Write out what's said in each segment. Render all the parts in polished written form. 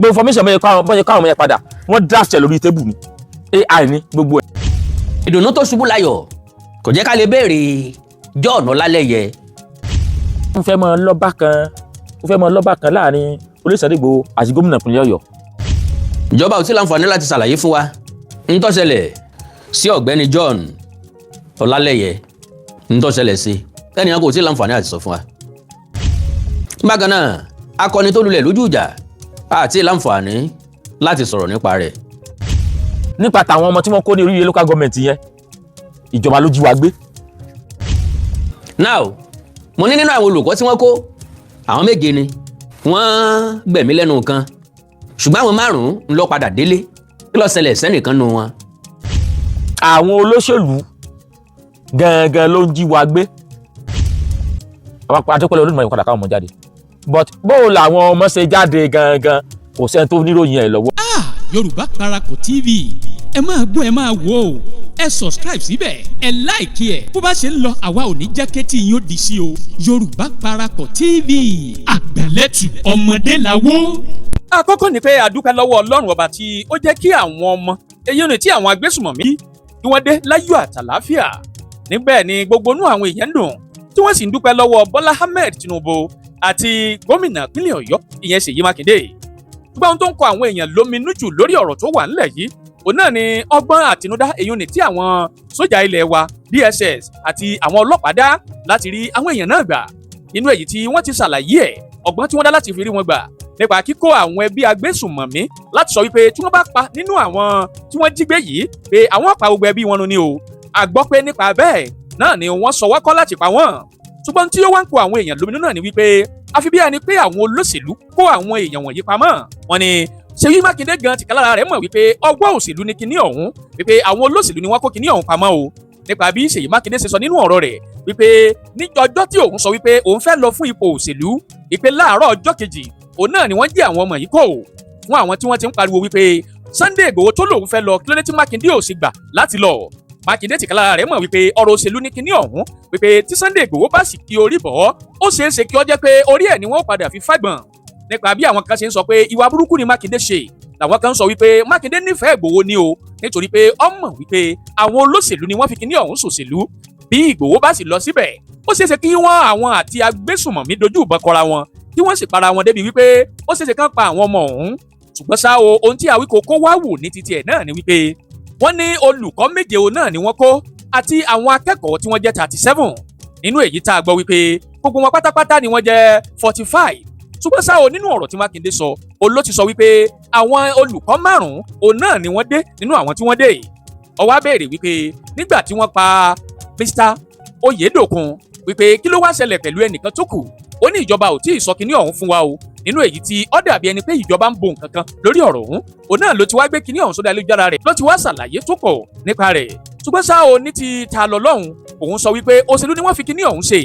Gbogbo information bọ́yẹ káwọn ọmọ yẹn padà, wọ́n draft ẹ̀ lórí table ni, AI ní gbogbo ẹ̀. Ìdùnnú tó ṣubú láyọ̀ kò jẹ́ ká lè béèrè John Ọlálẹ́yẹ. Ó fẹ́ mọ lọ́ba kan láàrin olóyè Sunday Igboho àti gómìnà ìpínlẹ̀ Ọ̀yọ́. Ìjọba ò tí láǹfààní láti ṣàlàyé fún wa ń tó ṣẹlẹ̀ sí ọ̀gbẹ́ni John Ọlálẹ́yẹ, ń tó ṣẹlẹ̀ sí ẹnìyàn kò tí láǹfààní àti sọ fún wa. Bákan náà, akọni tó lulẹ̀ lójú ìjà àti láǹfààní láti sọ̀rọ̀ nípa rẹ̀. Nípa tàwọn ọmọ tí wọ́n kó ní oríire local government yẹn, ìjọba ló jí wa gbé. Now, mo ní nínú àwọn olùkọ́ tí wọ́n kó, àwọn méje ni wọ́n gbẹ̀mí lẹ́nu kan, ṣùgbọ́n àwọn márùn-ún ń lọ padà délé. Kí ló ṣẹlẹ̀ sẹ́nìkan nù wọn? Àwọn olóṣèlú gangan ló ń jí wa gbé. Àwọn adékọ́lé olódùmarè padà káwọn ọmọ jáde, but bó làwọn ọmọ ṣe jáde gangan, kò sẹ́ni tó níròyìn ẹ̀ lọ́wọ́. Ah, Yorùbá Parapọ̀ TV, ẹ máa gbọ́, ẹ máa wò ó. Ẹ subscribe síbẹ̀, ẹ like ẹ̀. Bó bá ṣe ń lọ, àwa ò ní jẹ́ kétí yín ó di sí o. Yorùbá Parapọ̀ TV, àgbàlẹ́tù ọmọdé làwọ́. Àkọ́kọ́ ni pé a dúpẹ́ lọ́wọ́ Ọlọ́run Ọba tí ó jẹ́ kí àwọn ọmọ èyí ni tí àwọn agbésùmọ̀mí kí wọ́n dé láyọ̀ àtàláfíà. Níbẹ̀ ni gbogbo inú àwọn èèyàn ń dùn, tí wọ́n sì ń dúpẹ́ lọ́wọ́ Bọ́lá Ahmed Tinubu àti gómìnà ìpínlẹ̀ Ọ̀yọ́, ìyẹn Ṣèyí Mákindé. Ṣùgbọ́n ohun tó ń kọ àwọn èèyàn lóminú jù lórí ọ̀rọ̀ tó wà ńlẹ̀ yìí, òun náà ni ọgbọ́n àtinúdá èyí ni tí àwọn sójà ilẹ̀ wa, DSS àti àwọn ọlọ́pàá dá láti rí àwọn èèyàn náà gbà, nínú èyí tí wọ́n ti ṣàlàyé ẹ̀, ọgbọ́n tí wọ́n dá láti fi rí wọn gbà nípa kíkó àwọn ẹbí agbésùnmọ̀mí, láti sọ wípé tí wọ́n bá pa nínú àwọn tí wọ́n jí gbé yìí, pé àwọn pa gbogbo ẹbí wọn run ni o. A gbọ́ pé nípa bẹ́ẹ̀ náà ni wọ́n sọ wọ́kọ́ láti pa wọ́n. Ṣùgbọ́n tí ó wá ń kó àwọn èèyàn lóminú náà ni wípé àfi bí ẹni pé àwọn olóṣèlú kó àwọn èèyàn wọ̀nyí pamọ́. Wọ́n ní Ṣèyí Mákindé gan tìkálára rẹ̀ mọ̀ wípé ọgbọ́n òṣèlú ní kinní ọ̀hún, wípé àwọn olóṣèlú ni wọ́n kó kinní ọ̀hún pamọ́ o, nípa bí Ṣèyí Mákindé ṣe sọ nínú ọ̀rọ̀ rẹ̀ wípé ní ọjọ́ tí òun sọ wípé òun fẹ́ lọ fún ipò òṣèlú, wípé láàárọ̀ ọjọ́ kejì òun náà ni wọ́n jí àwọn ọmọ yìí kó. Fún àwọn tí wọ́n ti ń pariwo wípé Sunday Igboho tó lòun fẹ́ lọ, kí ló dé tí Mákindé ò sì gbà láti lọ? Mákindé tìkálára rẹ̀ mọ̀ wípé ọ̀rọ̀ òṣèlú ní kinní ọ̀hún, wípé tí Sunday Igboho bá sì kí orí bọ̀ ọ́, ó ṣeé ṣe kí ó jẹ́ pé orí ẹ̀ ni wọ́n padà fi fágbọ̀n. Nípa bí àwọn kan ṣe ń sọ pé ìwà burúkú ni Mákindé ṣe, làwọn kan ń sọ wípé Mákindé nífẹ̀ẹ́ Ìgbòho ni o, nítorí pé ó mọ̀ wípé àwọn olóṣèlú ni wọ́n fi kinní ọ̀hún ṣòṣèlú. Bí Ìgbòho bá sì lọ síbẹ̀, ó ṣeéṣe kí wọ́n àwọn àti agbésùnmọ̀mí dojú ìbọn kọra wọn, kí wọ́n sì para wọn débi wípé ó ṣeéṣe kán pa àwọn ọmọ ọ̀hún. Ṣùgbọ́n ṣá o, ohun tí Awíkókó wá wò ní titi ẹ̀ náà ni wípé wọ́n ní olùkọ́ méje o náà ni wọ́n kó àti àwọn akẹ́kọ̀ọ́ tí wọ́n jẹ́ 37, nínú èyí tá a gbọ́ wípé gbogbo wọn pátápátá ni wọ́n jẹ́ 45. Ṣùgbọ́n ṣá o, nínú ọ̀rọ̀ tí Mákindé sọ, òun ló ti sọ wípé àwọn olùkọ́ márùn-ún òun náà ni wọ́n dé nínú àwọn tí wọ́n dé. Ó wá béèrè wípé nígbà tí wọ́n pa Mr Oyèdòkun, wípé kí ló wá ṣẹlẹ̀ pẹ̀lú ẹnìkan tó kù? Ó ní ìjọba ò tí ì sọ kinní ọ̀hún fún wa o, nínú èyí tí ó dàbí ẹni pé ìjọba ń bo nǹkan kan lórí ọ̀rọ̀ ọ̀hún. Òun náà ló ti wá gbé kinní ọ̀hún sórí ayélujára rẹ̀, ló ti wá ṣàlàyé tó pọ̀ nípa rẹ̀. Ṣùgbọ́n ṣá o, ní ti ta lọ lọ́hùn, òun sọ wípé òṣèlú ni wọ́n fi kinní ọ̀hún ṣe,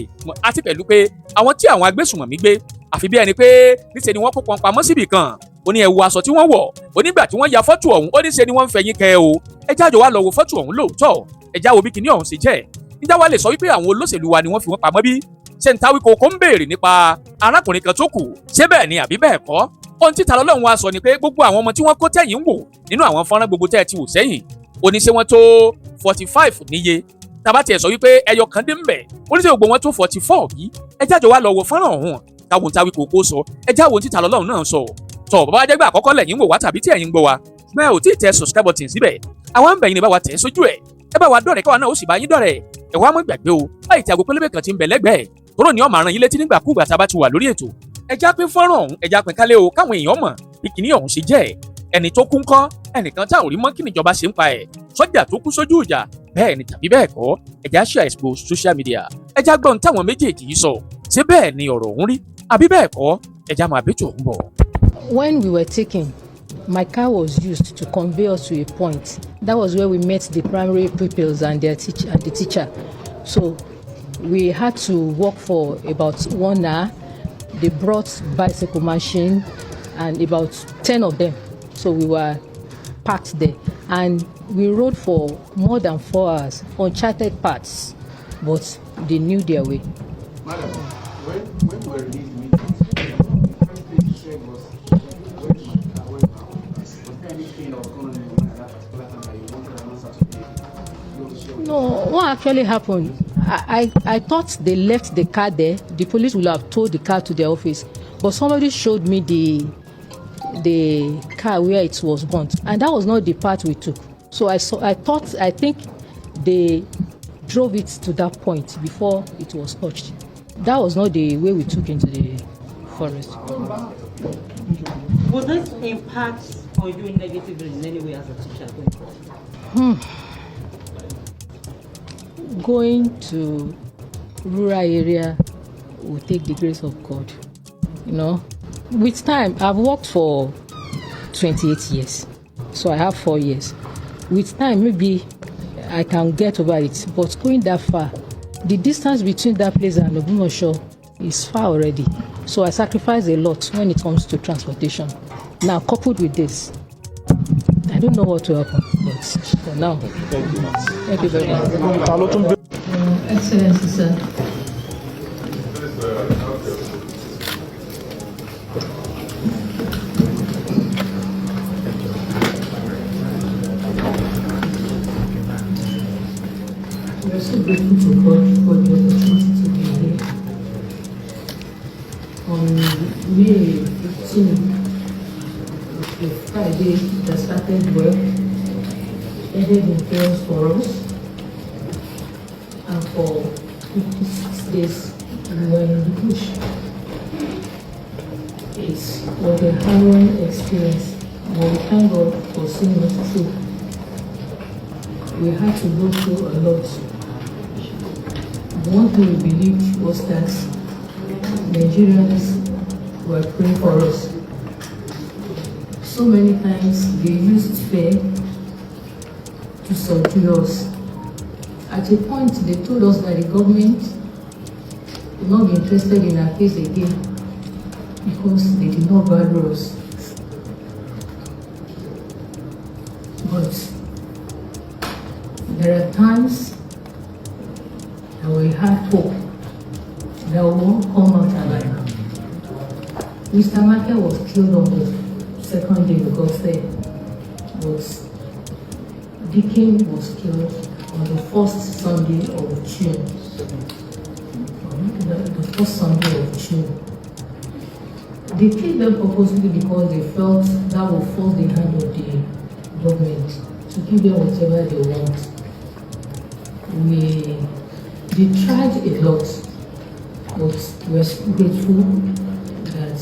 àti pẹ̀lú pé àwọn tí àwọn agbésùnmọ̀mí gbé, àfi bí ẹni pé níṣe ni wọ́n kó pọn pamọ́ síbì kan. Ó ní ẹ wo aṣọ tí wọ́n wọ̀. Ó nígbà tí wọ́n ya fọ́tò ọ̀hún, ó ní ṣe ni wọ́n ń fẹ̀yìn kẹ́ o. Ẹ jájọ wá lọ wo fọ́tò ọ̀hún lóòótọ́. Ẹ já wo bí kinní ọ̀hún ṣe jẹ́. Níjà wá lè sọ wípé àwọn olóṣèlú wa ni wọ́n fi wọ́n pamọ́ bí? Ṣé ń táwí kókó ń béèrè nípa arákùnrin kan tó kù, ṣé bẹ́ẹ̀ ni àbí bẹ́ẹ̀ kọ́? Ohun tí Ta lọ́lọ́run wa sọ ni pé gbogbo àwọn ọmọ tí wọ́n kó tẹ̀yìn ń wò nínú àwọn fọ́nrán gbogbo tẹ́ ẹ ti wò sẹ́yìn, ó ní ṣé wọ́n tó 45 níye? Tàbá tiẹ̀ sọ wípé ẹyọ kan dé ń bẹ̀, ó ní ṣé gbogbo wọn tó 44 bí? Ẹ jájọ wá lọ wo fọ́nrán ọ̀hún, káwọn táwí kókó sọ. Ẹ já wo tí Ta lọ́lọ́run náà sọ. Tọ́ bàbá jẹ́gbẹ́ àkọ́kọ́ lẹ́yìn wò wá tàbí tí ẹ̀yin ń gbọ́ wa, ṣùgbọ́n ẹ ò tí ì tẹ subscribe button síbẹ̀, àwa ń bẹ̀ yín ní bá wa tẹ̀ sójú ẹ̀. Ẹ bá wa dọ̀rẹ́, káwa náà ó sì bá yín dọ̀rẹ́. Ẹ wá mọ́ gbàgbé o láì tí aago pélébé kan ti ń bẹ lẹ́gbẹ̀ẹ́ tóró ní ọmọ àrùn yín létí nígbàkúùgbà tá a bá ti wà lórí ètò. Ẹ já pín fọ́nrán ọ̀hún, ẹ já pín kálé o, káwọn èèyàn mọ̀ bí kìíní ọ̀hún ṣe jẹ́. Ẹni tó kú ńkọ́? Ẹnìkan tá ò rí mọ́, kí níjọba ṣe ń pa ẹ̀? Sọ́jà tó kú sójú ìjà, bẹ́ẹ̀ ni tàbí bẹ́ẹ̀ kọ́? Ẹ já share expo social media. Ẹ já gbọ́n táwọn méjèèjì yìí sọ. Ṣé bẹ́ẹ̀ ni ọ̀rọ̀ ọ̀hún rí àbí bẹ́ẹ̀ kọ́? Ẹ já máa bẹ́tò ọ̀hún bọ̀. When we were taken, my car was used to convey us to a point. That was where we met the primary pupils and their teacher and the teacher. So we had to walk for about one hour. They brought bicycle machine and about 10 of them. So we were parked there. And we rode for more than 4 hours, uncharted paths, but they knew their way. Madam, when we were released immediately, the first thing you said was, "Where's my car? anything that was going on in your mind at that particular time that you wanted an answer today? You want to share with No, what actually happened? I thought they left the car there. The police would have towed the car to their office. But somebody showed me the car where it was burnt, and that was not the path we took. So I saw, I thought, I think they drove it to that point before it was touched. That was not the way we took into the forest. Will this impact on you negatively in any way as a teacher going forward? Going to rural area will take the grace of God. With time, I've worked for 28 years, so I have 4 years. With time, maybe I can get over it. But going that far, the distance between that place and Ogbomoso is far already. So I sacrifice a lot when it comes to transportation. Now, coupled with this, I don't know what will happen, but for now, thank you very much. Excellency, sir. We are so grateful to God for the opportunity to be here. On May 15, a Friday that started well, ended in chaos for us, and for 56 days we were in the bush. It was a harrowing experience, but we thank God for seeing us through. We had to go through a lot. One thing we believed was that Nigerians were praying for us. So many times they used fear to subdue us. At a point, they told us that the government would not be interested in our case again because they did not value us. But there are times that we had hope that we won't come out alive. Mr. Michael was killed on the second day we got there, but Deacon was killed on the first Sunday of June. The first Sunday of June. They killed them purposely because they felt that would force the hand of the government to give them whatever they want. They tried a lot, but we're so grateful that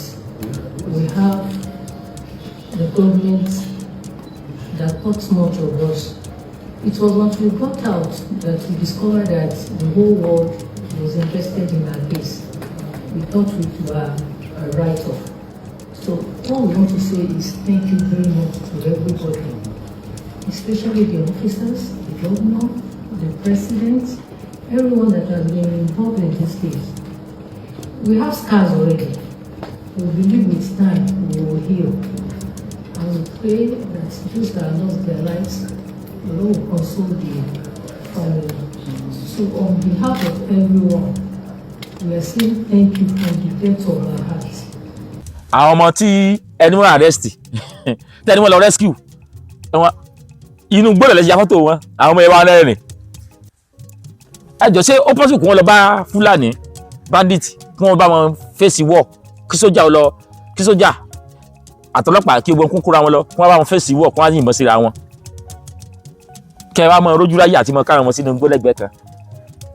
we have the government that thought much of us. It was until we got out that we discovered that the whole world was interested in our case. We thought we were a write-off. So all we want to say is thank you very much to everybody, especially the officers, the governor, the president, everyone that has been involved in this case. We have scars already. We believe with time we will heal. And we pray that those that lost their lives, the Lord will console the family. So on behalf of everyone, we are saying thank you from the depth of our hearts. Àwọn ọmọ tí ẹni wọn arrest, tẹni wọn lọ rescue wọn, inú gbọ́dọ̀ lẹ́sìn ya fọ́tò wọn, àwọn ọmọ yẹn wá rẹ́rìn. Ẹ jọ, ṣé ó possible kí wọ́n lọ bá Fúlàní bandit, kí wọ́n bá wọn face war, kí sójà lọ, kí sójà àtọlọ́pàá, kí ogun kúkúra wọn lọ, kí wọ́n bá wọn face war, kí wọ́n á yìnbọn síra wọn, kẹ wá mọ rójú ráyè àti mọ káwọn ọmọ sínú igbó lẹ́gbẹ̀ẹ́ kan,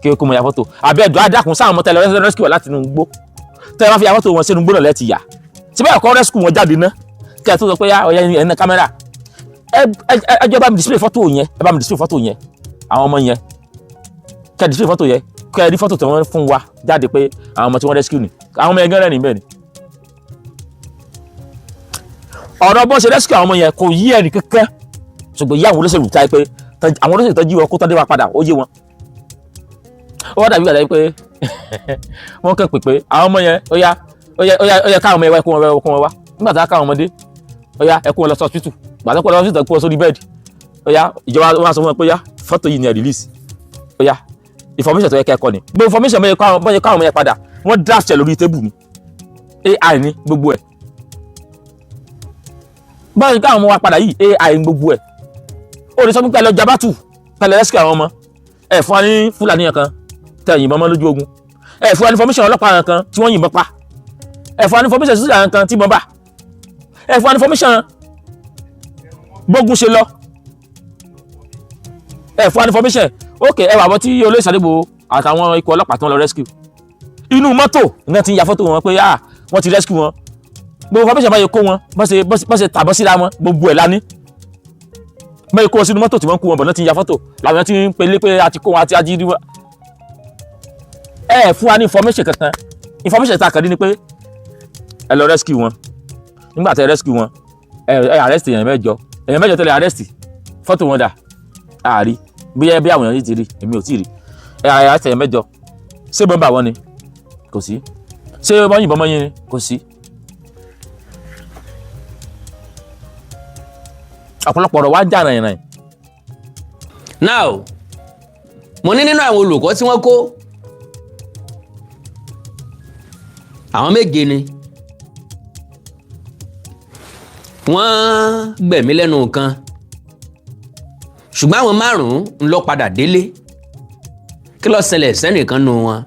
kí ó kó mọ ya fọ́tò? Àbí ẹ̀dùn adákùn sáwọn ọmọ tẹlẹ rescue láti inú igbó, tẹ wá fi ya fọ́tò wọn sínú igbó náà lẹ́ẹ̀tì yà síbẹ̀, ẹ̀kọ́ rescue wọn jáde ná, kí ẹ tó sọ pé ọ̀yà ẹ̀ ní kámẹ́rà ẹ ẹ jọ bá mi display fọ́tò yẹn, ẹ bá mi display fọ́tò yẹn, àwọn ọmọ yẹn, kí ẹ display fọ́tò yẹn, kí ẹ rí fọ́tò tí wọ́n fún wa jáde pé àwọn ọmọ tí wọ́n rescue ni. Àwọn ọmọ yẹn gán rẹ̀ níbẹ̀ ni. Ọ̀rọ̀ bó ṣe rescue àwọn ọmọ yẹn kò yí ẹnì kankan, ṣùgbọ́n yí àwọn olóṣèlú táyé pé àwọn olóṣèlú tó jí wọn kó tán dé wa padà, ó yé wọn. Ó wá dàbí gbàdá pé wọ́n kàn pè pé àwọn ọmọ yẹn, ó yá, ó yá, ó yá, ó yá, káwọn ọmọ yẹn wá, ẹ kó wọn wá, ẹ kó wọn wá. Nígbà tá a káwọn ọmọdé, ó yá, ẹ kó wọn lọ sí hospital. Gbàtọ́ kó lọ sí hospital, kó wọn sórí bed, ó yá, ìjọba wọn sọ fún wọn pé ó yá, fọ́tò yìí ni ẹ release, ó yá, information tó yẹ kẹ́ ẹ kọ́ ni. Gbogbo information bẹ́ẹ̀ káwọn ọmọ yẹn padà, wọ́n draft ẹ̀ lórí table ni, AI ní gbogbo ẹ̀. Báyìí káwọn ọmọ wa padà yìí, AI ń gbogbo ẹ̀. Ó lè sọ pé pẹ̀lú ọjà bátù pẹ̀lú rescue àwọn ọmọ. Ẹ̀ fún wa ní Fúlàní yẹn kan tẹ̀ yìnbọn mọ́ lójú ogun. Ẹ̀ fún wa ní information ọlọ́pàá yẹn kan tí wọ́n yìnbọn pa. Ẹ̀ fún wa ní information sójà yẹn kan tí wọ́n bà. Ẹ̀ fún wa ní information bógun ṣe lọ. Ẹ̀ fún wa ní information. Ok, ẹ wà bọ́ tí olóyè Sàdébò àtàwọn ikọ̀ ọlọ́pàá tí wọ́n lọ rescue, inú mọ́tò náà ti ń ya fọ́tò wọn pé, ah, wọ́n ti rescue wọn. Gbogbo information báyìí kó wọn bọ́n ṣe tàbọ̀ síra wọn, gbogbo ẹ̀ lání. Báyìí kó wọn sínú mọ́tò tí wọ́n kó wọn bọ̀ náà ti ń ya fọ́tò làwọn ti ń pelé pé a ti kó wọn àti ajírí wọn. Ẹ fún wa ní information kankan. Information tá a kàn ní ni pé ẹ lọ rescue wọn. Nígbà tẹ rescue wọn, ẹ arrest èèyàn 8. Èèyàn 8 tẹ́lẹ̀ arrest, fọ́tò wọn dà? Àárí bí ẹ bí àwọn èèyàn yìí ti rí, èmi ò tí ì rí. Ẹ arrest èèyàn 8, ṣé bọ́ǹbà wọn ni? Kò sí. Ṣé wọ́n yìnbọn mọ́ yín ni? Kò sí. Ọ̀pọ̀lọpọ̀ ọ̀rọ̀ wá ń jà rìnrìn. Now, mo ní nínú àwọn olùkọ́ tí wọ́n kó, àwọn 7 ni wọ́n gbẹ̀mí lẹ́nu kan, ṣùgbọ́n àwọn 5 ń lọ padà délé. Kí ló ṣẹlẹ̀ sẹ́nìkan nù wọn?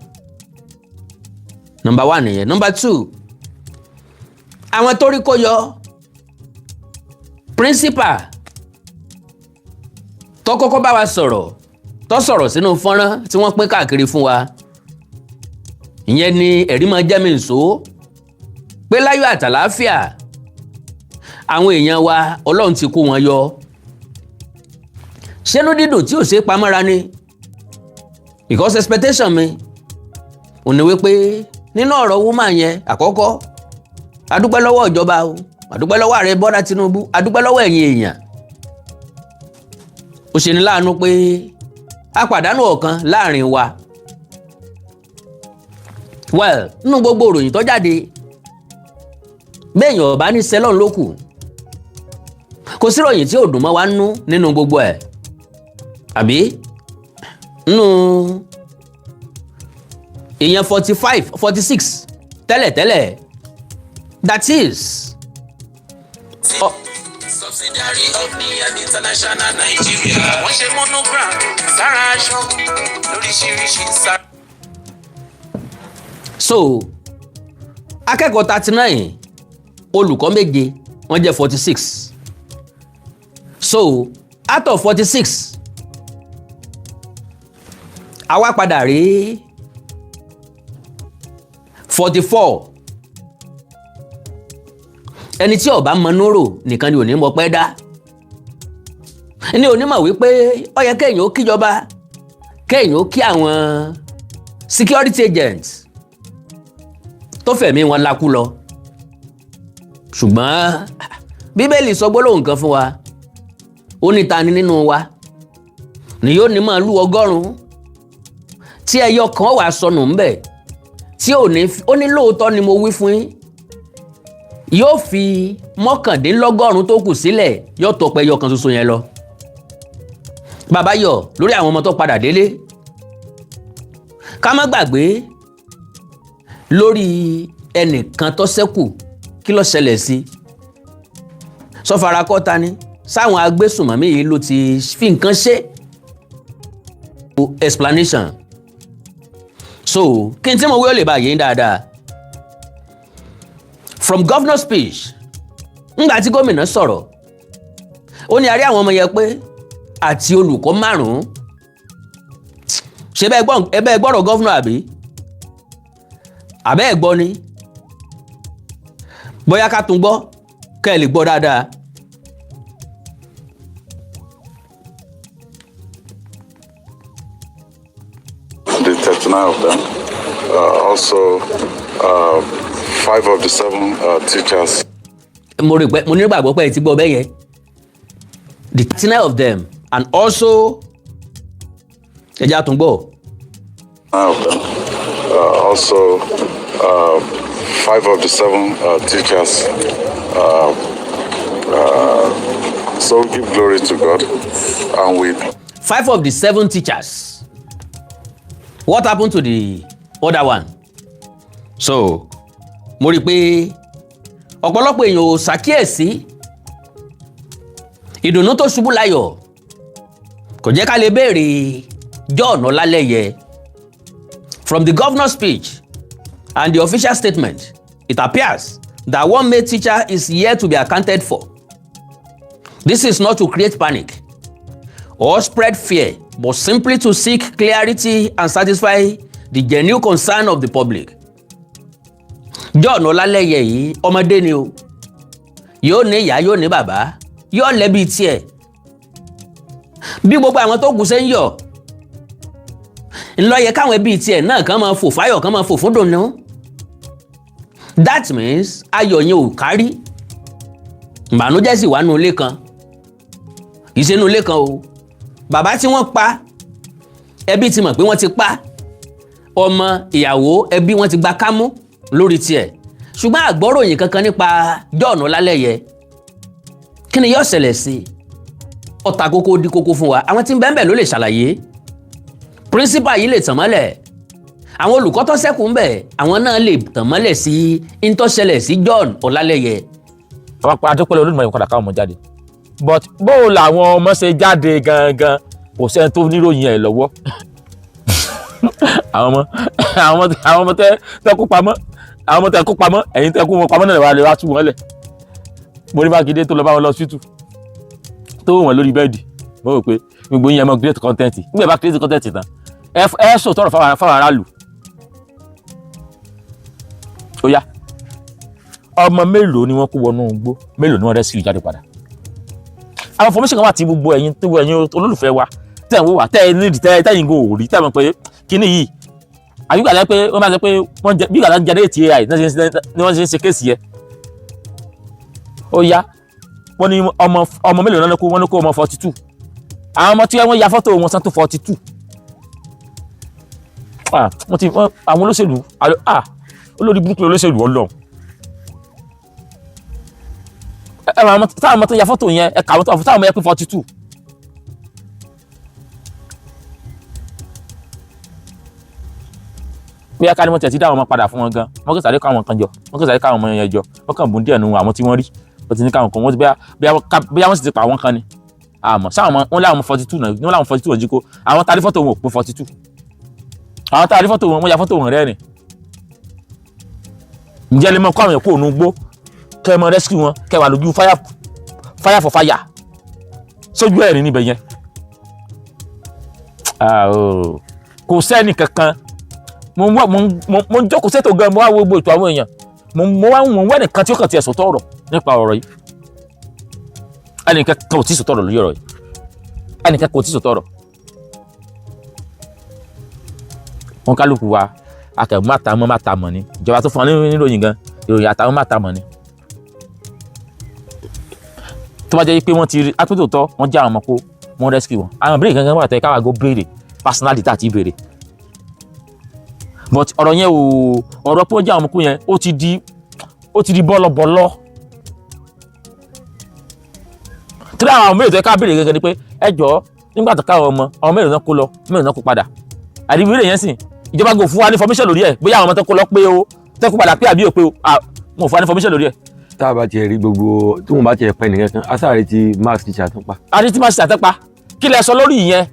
Number one nìyẹn. Number two, àwọn tó rí kó yọ, principal tó kọ́kọ́ bá wa sọ̀rọ̀, tó sọ̀rọ̀ sínú fọ́nrán tí wọ́n pín káàkiri fún wa, ìyẹn ni ẹ̀rí máa jẹ́ mi nṣó pé láyọ̀ àtàláfíà àwọn èèyàn wa, Ọlọ́run ti kó wọn yọ. Ṣẹ́nu dídùn tí ò ṣe é pamọ́ra ni, because expectation mi ò ní wípé nínú ọ̀rọ̀ woman yẹn, àkọ́kọ́, adúpẹ́ lọ́wọ́ ìjọba o, adúpẹ́ lọ́wọ́ ààrẹ Bọ́lá Tinubu, adúpẹ́ lọ́wọ́ ẹ̀yin èèyàn. Ó ṣe ní láàánú pé a pàdánù ọ̀kan láàrin wa. Well, nínú gbogbo ìròyìn tó jáde, béèyàn ọ̀bá ní sẹ́lọ̀n ló kù, kò sí ìròyìn tí ò dùn mọ́ wa nú nínú gbogbo ẹ̀, àbí nínú èèyàn 45, 46 tẹ́lẹ̀tẹ́lẹ̀, that is. Oh. Subsidiary of Niam International Nigeria. Wọ́n ṣe monogram sára aṣọ lóríṣiríṣi sára. So akẹ́kọ̀ọ́ 39, olùkọ́ 7, wọ́n jẹ́ 46. So out of 46, àwa padà rí 44. Ẹni tí ó bá mọ núrò nìkan ni ò ní mọ pẹ́ dá, ní onímọ̀ wípé ó yẹ kéèyàn ó kíjọba, kéèyàn ó kí àwọn security agents tó fẹ̀mí wọn lakú lọ. Ṣùgbọ́n Bíbélì sọ gbólóhùn kan fún wa. Ó ní, ta ni nínú wa ni yóò ní màálù 100 tí ẹyọ kan wà sọnù ńbẹ̀ tí ò ní? Ó ní, lóòótọ́ ni mo wí fún yín, yóò fi 99 tó kù sílẹ̀, yóò tọpẹ ẹyọ kan ṣoṣo yẹn lọ. Bàbá yọ̀ lórí àwọn ọmọ tó padà délé. Ká má gbàgbé lórí ẹnìkan tó ṣẹ́kù. Kí ló ṣẹlẹ̀ sí? Sọfarakọ́ta ni sáwọn agbésùnmọ̀mí yìí ló ti fi nǹkan ṣe. Explanation. So kí n tí mo wí ó lè bá yín dáadáa. From governor speech, ńgbà tí gómìnà sọ̀rọ̀, ó ní a rí àwọn ọmọ yẹn pé àti olùkọ́ 5. Ṣé bẹ́ẹ̀ gbọ́rọ̀ governor, àbí àbẹ́ ẹ̀ gbọ́ ni? Bóyá ká tún gbọ́ kẹ́ ẹ lè gbọ́ dáadáa. The 39 of them. Also, five of the seven teachers. Mo rí pé mo nígbàgbọ́ pé ẹ ti gbọ́ bẹ́ẹ̀ yẹn. The 39 of them and also, ẹ jẹ́ á tún gbọ́. Nine of them. Also, five of the seven teachers. So we give glory to God and we Five of the seven teachers. What happened to the other one? So mo rí i pé ọ̀pọ̀lọpọ̀ èèyàn ò ṣàkíyèsí. Ìdùnnú tó ṣubú láyọ̀ kò jẹ́ ká lè béèrè John Ọlálẹ́yẹ. From the governor's speech and the official statement, it appears that one male teacher is yet to be accounted for. This is not to create panic or spread fear, but simply to seek clarity and satisfy the genuine concern of the public. John Ọlálẹ́yẹ yìí, ọmọdé ni o. Yóò ní ìyá, yóò ní bàbá, yóò lẹ́bi tiẹ̀. Bí gbogbo àwọn tó kù ṣe ń yọ̀ ńlọ yẹ káwọn ẹbí tiẹ̀ náà kàn máa fò fáyọ̀, kàn máa fò fún dùnú. That means ayọ̀ yẹn ò kárí, ìbànújẹ́ sì wà nù ilé kan. Kì í ṣe nù ilé kan o. Bàbá tí wọ́n pa, ẹbí ti mọ̀ pé wọ́n ti pa ọmọ, ìyàwó, ẹbí wọn ti gba kámú lórí tiẹ̀, ṣùgbọ́n àgbọ́ròyìn kankan nípa John Ọlálẹ́yẹ. Kí ni yóò ṣẹlẹ̀ sí i? Ọ̀tà kókó di kókó fún wa. Àwọn tí ń bẹ́ẹ̀ bẹ́ẹ̀ ló lè ṣàlàyé. Principal yìí lè tàn mọ́lẹ̀, àwọn olùkọ́ tó ṣẹ́kù ń bẹ̀, àwọn náà lè tàn mọ́lẹ̀ sí ń tó ṣẹlẹ̀ sí John Ọlálẹ́yẹ. Àwọn adúpẹ́lẹ́ Olódùmarè padà káwọn ọmọ jáde, but bó làwọn ọmọ ṣe jáde gangan, kò sẹ́ni tó níròyìn ẹ̀ lọ́wọ́. Àwọn ọmọ tẹ kó pamọ́, àwọn ọmọ tẹ kó pamọ́, ẹ̀yin tẹ kó wọn pamọ́ náà wà lè wá tú wọn lẹ̀. Mo rí Mákindé tó lọ bá wọn lọ síìtù, tó wò wọn lórí bed. Mo rò pé gbogbo yín, ẹ mọ create content. Nígbà bá create content tán, ẹ sọ tọrọ fáwọn aráàlú. Ó yá, ọmọ mélòó ni wọ́n kó wọnú igbó? Mélòó ni wọ́n rescue jáde padà? Àwọn information kan wà tí gbogbo ẹ̀yin tó ẹ̀yin olólùfẹ́ wa tẹ̀ ń wò wá, tẹ́ ẹ nídìí, tẹ́ tẹ́yìn go ò rí, tẹ́ ẹ mọ̀ pé kíní yìí àbí gbàdá pé wọ́n máa sọ pé wọ́n jẹ bí gbàdá ń generate AI ni wọ́n ṣe ń ṣe case yẹ. Ó yá, wọ́n ní ọmọ mélòó náà kó? Wọ́n ní kó ọmọ 42. Àwọn ọmọ tí wọ́n ya fọ́tò wọn sàn tó 42. Wọ́n ti àwọn olóṣèlú, olórí burúkú olóṣèlú ọlọ́run. Ẹ máa táwọn ọmọ tó ya fọ́tò yẹn, ẹ kà wọ́n tó táwọn ọmọ yẹn pé 42. Bóyá ká ní wọ́n tẹ̀ sí dá àwọn ọmọ padà fún wọn gan, wọ́n kàn sáré ká àwọn kan jọ, wọ́n kàn sáré ká àwọn ọmọ yẹn jọ, wọ́n kàn bùn díẹ̀ nu àwọn tí wọ́n rí. Wọ́n ti ní káwọn kan wọ́n ti bóyá wọ́n sì ti pa àwọn kan ni àmọ́ sáwọn ọmọ wọn láwọn 42 náà, wọ́n láwọn 42 wọn jí kó. Àwọn tá a rí fọ́tò wọn ò pé 42. Àwọn tá a rí fọ́tò wọn, wọ́n ya fọ́tò wọn rẹ́rìn. Ǹjẹ́ lè mọ kó àwọn èèyàn kó òun gbó, kẹ́ ẹ mọ rescue wọn, kẹ́ ẹ wà lójú fire, fire for fire, sójú ẹ̀rín níbẹ̀ yẹn? Ah, oh. Kò sẹ́ni kankan. Mo ń wá mo ń jókòó sétò gan, mo wá wo gbogbo ètò àwọn èèyàn, mo wá ń wọ́n ẹnìkan tí ó kàn tiẹ̀ sòtọ́ ọ̀rọ̀ nípa ọ̀rọ̀ yìí. Ẹnìkan kan ò tí ì sòtọ́ ọ̀rọ̀ lórí ọ̀rọ̀ yìí. Ẹnìkan kò tí ì sòtọ́ ọ̀rọ̀. Wọn kálukú wa akẹ́wọ́n má ta mọ́ má ta mọ̀ ni. Ìjọba tó fún wa ní níròyìn gan, ìròyìn àtàwọn má ta mọ̀ ni. Tó bá jẹ́ pé wọ́n ti rí atúntòótọ́, wọ́n já àwọn ọmọ kó, wọ́n rescue wọn, àwọn ìbéèrè gangan wà tẹ́ káwá go béèrè personality tá a ti béèrè. But ọ̀rọ̀ yẹn ò, ọ̀rọ̀ pé wọ́n já àwọn ọmọ kó yẹn, ó ti di bọ́lọ̀bọ́lọ́. Tí àwọn mélòó tó ká béèrè gangan ni pé, ẹ jọ̀ọ́, nígbà tó káwọn ọmọ, àwọn mélòó náà kó lọ, mélòó náà kó padà? Àdìbò yẹn sìn, ìjọba kò fún wa ní information lórí ẹ̀, bóyá àwọn ọmọ tó kó lọ pé o, tó kó padà pé àbí ò pé o. Wọn ò fún wa ní information lórí ẹ̀. Tá a bá tiẹ̀ rí gbogbo tí wọ́n bá tiẹ̀ pẹ́ nìkan kan, asáre ti maths teacher tún pa. Àti tí maths teacher tẹ́ pa, kí lẹ sọ lórí ìyẹn?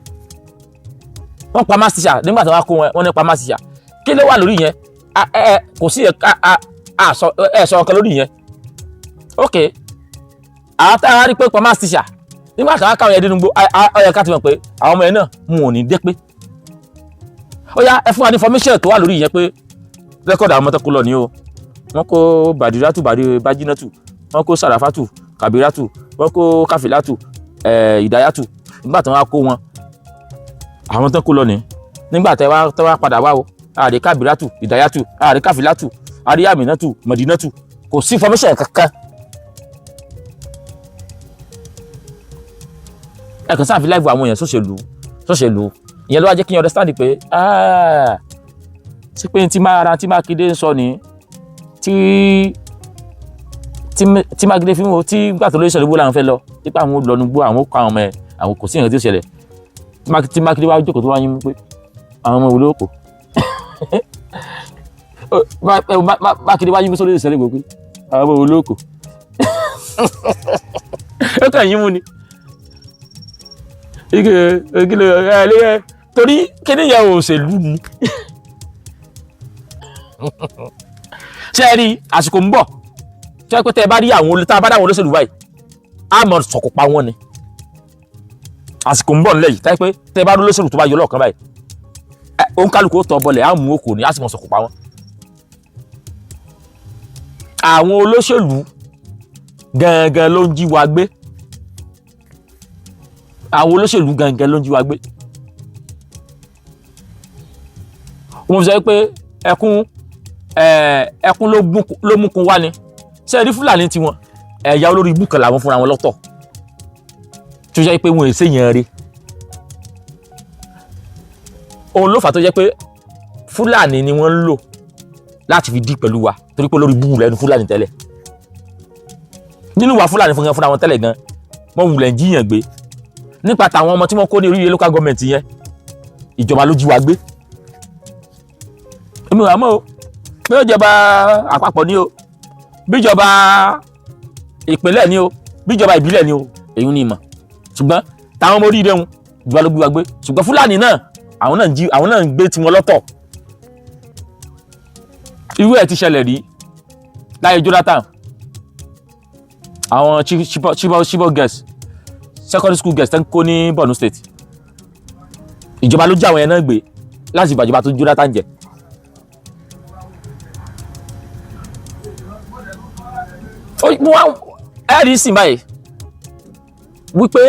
Wọ́n pa maths teacher nígbà tí wọ́n kó wọn, wọ́n ní pa maths teacher. Kí ló wà lórí ìyẹn? Ẹ ẹ kò sí ẹ ẹ sọ ọkàn lórí ìyẹn. Ok, àwọn tá a rí pé pa maths teacher nígbà tí wọ́n káwọn yẹn dénú gbó, ó yẹ ká ti mọ̀ pé àwọn ọmọ yẹn náà mú wọn ò ní dé pé. Ó yá, ẹ fún wa ní information tó wà lórí ìyẹn pé record àwọn ọmọ tó kó lọ ní o. Wọ́n kó Bàdírátù, Bájínátù, wọ́n kó Sàràfátù, Kàbírátù, wọ́n kó Káfílátù, Ìdáyàtù. Nígbà tí wọ́n á kó wọn, àwọn tó kó lọ ní, nígbà tẹ́ wá tẹ́ wá padà wá o, àrí Kábírátù, Ìdáyàtù, àrí Káfílátù, àrí Àmínátù, Mọ̀dínátù. Kò sí information kankan. Ẹ kàn sáà fi láìpẹ́ àwọn èèyàn sọ́sẹ̀lú sọ́sẹ̀lú. Ìyẹn ló wá jẹ́ kí n understand pé, ah, sí pé tí máa ra tí Mákindé ń sọ ní tí Mákindé fi ń wo tí gbà tó lóye sọ̀rọ̀, ìgbó làwọn fẹ́ lọ nípa àwọn lọ́nu gbó, àwọn kọ àwọn ọmọ ẹ̀, àwọn kò sí nǹkan tí ó ṣẹlẹ̀. Tí Mákindé wá jókòó, tó wá yín mú pé àwọn ọmọ wo ló kó. Mákindé wá yín mú sórí ìṣẹ̀lẹ̀ gbogbo pé àwọn ọmọ wo ló kó. Ó kàn yín mú ni. Ike ike ẹ lé torí kíní yẹn òṣèlú ni. Ṣé ẹ rí, àsìkò ń bọ̀ tí wọ́n pẹ́ tẹ́ ẹ bá rí àwọn, tá a bá dá àwọn olóṣèlú báyìí, á mọ̀ sọ̀kò pa wọ́n ni. Àsìkò ń bọ̀ nílẹ̀ yìí táyé pé tẹ́ ẹ bá rí olóṣèlú tó bá yọ lọ́ọ̀kan báyìí, òun kálukú ó tọ́ bọlẹ̀, á mú okò ní, á sì mọ̀ sọ̀kò pa wọ́n. Àwọn olóṣèlú gangan ló ń jí wa gbé. Àwọn olóṣèlú gangan ló ń jí wa gbé. Wọ́n fi sọ pé ẹkún ẹkún ló múkun wá ni. Ṣé ẹ rí Fúlàní tiwọn, ẹ̀yà olórí ibú kan làwọn fúnra wọn lọ́tọ̀, tó jẹ́ pé wọn ò séyàn rí. Òun ló fà tó jẹ́ pé Fúlàní ni wọ́n ń lò láti fi dí pẹ̀lú wa, torí pé olórí ibú lẹ́nu Fúlàní tẹ́lẹ̀. Nínú wa, Fúlàní fúnra wọn tẹ́lẹ̀ gan, wọ́n wulẹ̀ ń jíyàn gbé. Nípa tàwọn ọmọ tí wọ́n kó ní oríire local government yẹn, ìjọba ló jí wa gbé. Èmi ò mọ̀ o, bí ìjọba àpapọ̀ ni o, bí ìjọba ìpínlẹ̀ ni o, bí ìjọba ìbílẹ̀ ni o, èyí ni ìmọ̀. Ṣùgbọ́n táwọn ọmọ oríire wọn, ìjọba ló gbé wa gbé. Ṣùgbọ́n Fúlàní náà, àwọn náà ń jí, àwọn náà ń gbé tiwọn lọ́tọ̀. Irú ẹ̀ ti ṣẹlẹ̀ rí láyé Jonathan. Àwọn Chibok girls, secondary school girls tẹ́ ń kó ní Borno State, ìjọba ló jí àwọn yẹn náà gbé láti ìbàjọba tó Jonathan jẹ. Mo wá ẹ rí sìn báyìí wípé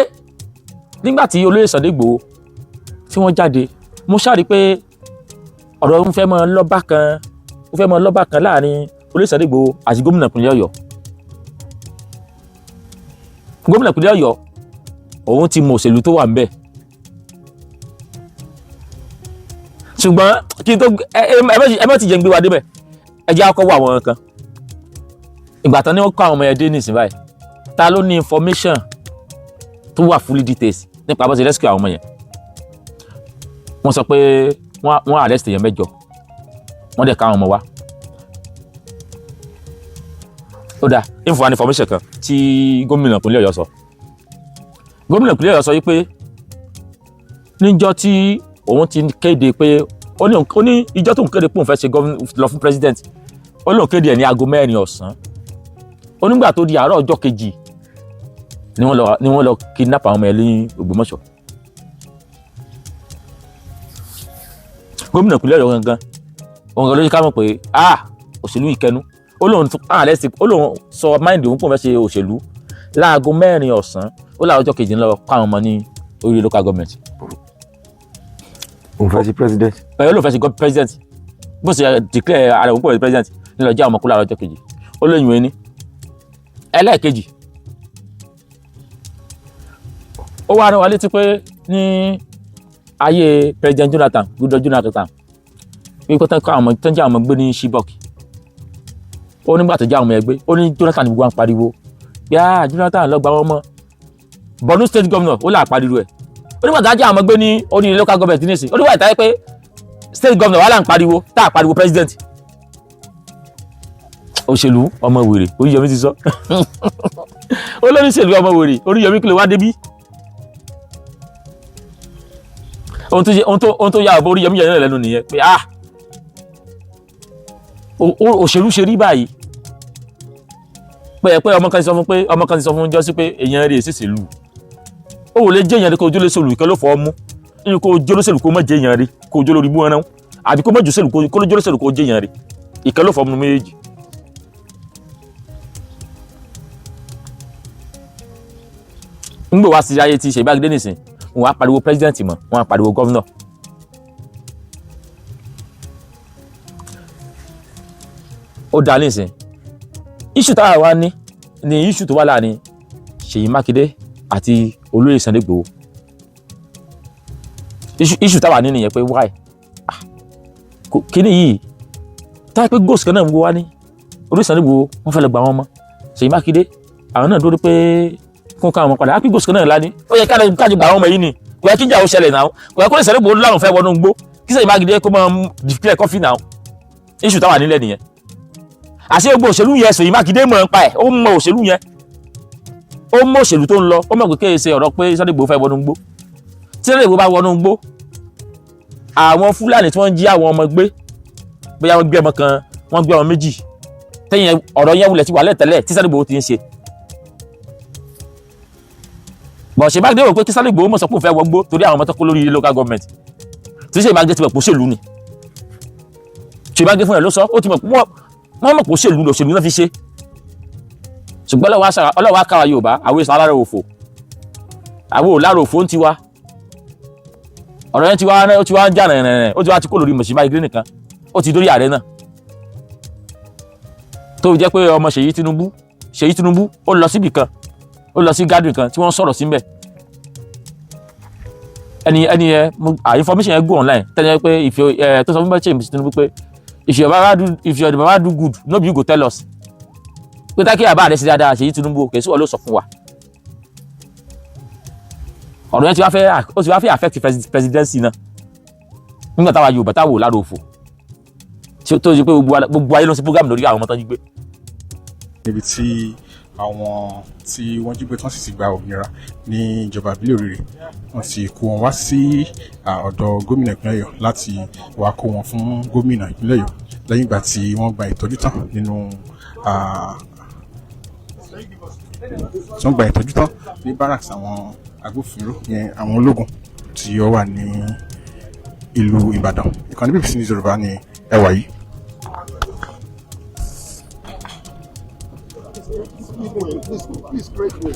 nígbà tí olóyè Sunday Igboho tí wọ́n jáde, mo ṣáà pé ọ̀rọ̀ ń fẹ́ mọ́ lọ́ba kan, ó fẹ́ mọ́ lọ́ba kan láàrin olóyè Sunday Igboho àti gómìnà ìpínlẹ̀ Ọ̀yọ́. Gómìnà ìpínlẹ̀ Ọ̀yọ́, òun ti mọ òṣèlú tó wà ń bẹ̀. Ṣùgbọ́n kí n tó ẹ má ti jẹ́ ń gbé wa débẹ̀, ẹ jẹ́ àkọ́wọ́ àwọn kan. Ìgbà tán ni wọ́n kọ́ àwọn ọmọ yẹn dé nísìnyí báyìí, ta ló ní information tó wà fully details nípa bó ṣe rescue àwọn ọmọ yẹn? Wọ́n sọ pé wọ́n arrest èèyàn 8, wọ́n dẹ̀ ká àwọn ọmọ wa. Ó dáa, info and information kan tí gómìnà ìpínlẹ̀ Ọ̀yọ́ sọ. Gómìnà ìpínlẹ̀ Ọ̀yọ́ sọ wípé níjọ́ tí òun ti kéde pé ó ní ìjọ́ tó ń kéde pé òun fẹ́ ṣe lọ fún president, ó lóun kéde ẹ̀ ní aago 4 ọ̀sán. Ó nígbà tó di àárọ̀ ọjọ́ kejì ni wọ́n lọ kidnap àwọn ọmọ ẹ̀ ní Ògbómọ̀ṣọ́. Gómìnà ìpínlẹ̀ Ọ̀yọ́ gangan òun gan ló yẹ ká mọ̀ pé ah, òṣèlú ìkẹnu. Ó lóun ó lóun sọ máìndì òun pò fẹ́ ṣe òṣèlú láago 4 ọ̀sán, ó láàárọ̀ ọjọ́ kejì ń lọ kó àwọn ọmọ ní orí local government. Òun fẹ́ ṣe president. Ẹ ló fẹ́ ṣe president, bó ṣe declare ara òun pò fẹ́ president ní lọ jẹ́ àwọn ọmọ kó láàárọ̀ ọjọ́ kejì. Ó lóyún ẹni ẹlẹ́ẹ̀kejì. Ó wá rán wa létí pé ní ayé president Jonathan, Goodluck Jonathan, wípé tán kọ́ àwọn ọmọ tán jẹ́ àwọn ọmọ gbé ní Chibok. Ó nígbà tó jẹ́ àwọn ọmọ ẹgbẹ́, ó ní Jonathan ní gbogbo à ń pariwo pé ah, Jonathan lọ gba wọn mọ́. Borno state governor, ó là pariwo ẹ̀. Ó nígbà tó jẹ́ àwọn ọmọ gbé ní ó ní local government nísìn, ó nígbà tó yẹ pé state governor wà là ń pariwo, tá à pariwo president. Òṣèlú ọmọ wèrè, Oríyọmí ti sọ. Olóríṣèlú ọmọ wèrè, Oríyọmí kí ló wá débí? Ohun tó yà ọ̀bọ Oríyọmí yẹn lẹ́nu nìyẹn pé ah, òṣèlú ṣe rí báyìí. Pé ọmọ kan ti sọ fún pé ọmọ kan ti sọ fún jọ́sí pé èèyàn rè ṣèṣèlú, ó wò lè jẹ́ èèyàn rè kó ojú lè sòlù ìkan ló fọ́ ọmú nínú kó ojú olóṣèlú kó má jẹ́ èèyàn rè kó ojú olórí bú ẹran, àbí kó má jù sèlú kó ojú olóṣèlú kó jẹ́ èèyàn rè, ìkan ló fọ́ ọmú méjèèjì. Ń gbò wá sí ayé tí Ṣèyí Mákindé nìsín, wọn á pariwo president mọ́, wọn á pariwo governor. Ó dá nísìn, issue táwa wá ní ní issue tó wà láàrin Ṣèyí Mákindé àti olóyè Sunday Igboho. Issue táwa ní nìyẹn pé why kíní yìí táwa pé ghost kan náà ń wá ní olóyè Sunday Igboho, wọ́n fẹ́ lọ gbà wọ́n mọ́. Ṣèyí Mákindé àwọn náà dúró pé kó káwọn ọmọ padà á pé ghost kan náà lání, ó yẹ káàdì gbà àwọn ọmọ yìí ni. Kò yẹ kí ìjà ó ṣẹlẹ̀ náà, kò yẹ kó lè Sunday Igboho láwọn fẹ́ wọnú gbó kí Ṣèyí Mákindé kó máa declare coffee náà. Issue táwa nílẹ̀ nìyẹn. Àṣé gbogbo òṣèlú yẹn Ṣèyí Mákindé mọ̀ nípa ẹ̀, ó mọ òṣèlú yẹn, ó mọ òṣèlú tó ń lọ, ó mọ̀ pé kéè ṣe ọ̀rọ̀ pé Sunday Igboho fẹ́ wọnú gbó. Tí Sunday Igboho bá wọnú gbó, àwọn Fúlàní tí wọ́n ń jí àwọn ọmọ gbé, bóyá wọ́n gbé ọmọ kan, wọ́n gbé ọmọ méjì, tẹ́yìn ọ̀rọ̀ yẹn wulẹ̀ ti wà lẹ́tẹ̀lẹ̀ tí Sunday Igboho ti ń ṣe bọ̀. Ṣe Mákindé rò pé kí Sunday Igboho mọ̀ sọ pé òun fẹ́ wọgbó torí àwọn ọmọ tó kó lórí local government tí ṣe Mákindé ti mọ̀ pé òṣèlú ni? Ṣe Mákindé fún ẹ̀ ló sọ, ó ti mọ̀ pé wọ́n mọ̀ pé òṣèlú lòṣèlú náà fi ṣe. Ṣùgbọ́n ọlọ́wọ́ akáwa Yorùbá, àwọn èso alára òfò, àwọn ò lára òfò ń tiwa. Ọ̀rọ̀ yẹn ti wá, ó ti wá ń jà rìnrìnrìn, ó ti wá ti kó lórí Ṣèyí Mákindé nìkan, ó ti dórí ààrẹ náà, tó jẹ́ pé ọmọ Ṣèyí Tinubu, Ṣèyí Tinubu, ó lọ síbì kan, ó lọ sí gathering kan tí wọ́n sọ̀rọ̀ síbẹ̀. Ẹni yẹn, information yẹn go online tẹ́lẹ̀ pé if you ẹ tó sọ fún Ṣèyí Tinubu pé if your baba do good, no be you go tell us, pé tá kí àbá rẹ̀ ṣe dáadáa, Ṣèyí Tinubu, kì í sí wọ́n ló sọ fún wa. Ọ̀rọ̀ yẹn ti wá fẹ́, ó ti wá fẹ́ affect presidency náà nígbà táwa Yorùbá táwa ò lára òfò tó ṣe pé gbogbo ayé ló ń ṣe program lórí àwọn ọmọ tó ń jí gbé. Níbi tí àwọn tí wọ́n jí gbé tán sì ti gba òmìnira ní ìjọba ìbílẹ̀ Oríire, wọ́n ti kó wọn wá sí ọ̀dọ̀ gómìnà ìpínlẹ̀ Ọ̀yọ́ láti wá kó wọn fún gómìnà ìpínlẹ̀ Ọ̀yọ́ lẹ́yìn ìgbà tí wọ́n gba ìtọ́jú tán nínú tí wọ́n gba ìtọ́jú tán ní barracks àwọn agbófinró yẹn, àwọn ológun tí ó wà ní ìlú Ìbàdàn. Ìkànnì BBC News Yorùbá ní ẹ wà yìí. Please, please break way.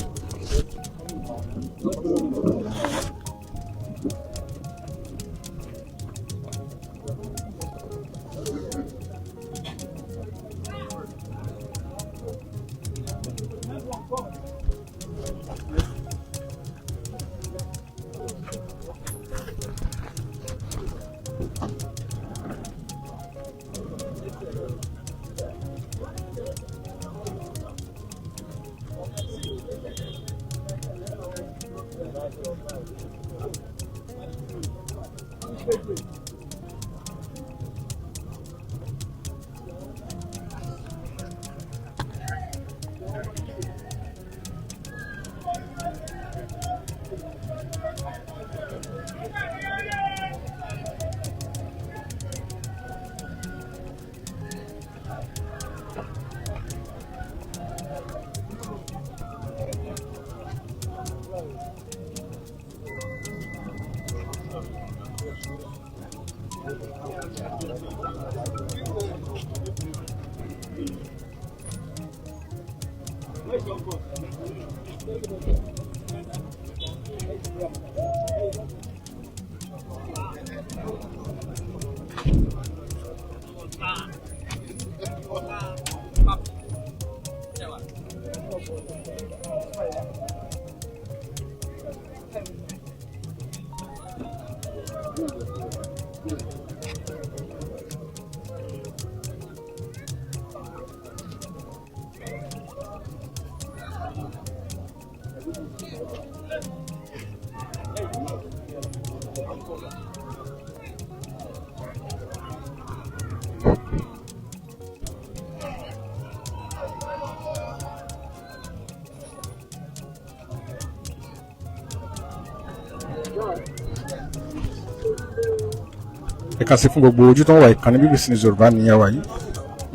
Ẹ kà sí fún gbogbo ojú tó ń wà. Ìkànnì BBC News Yorùbá ní àwà yìí.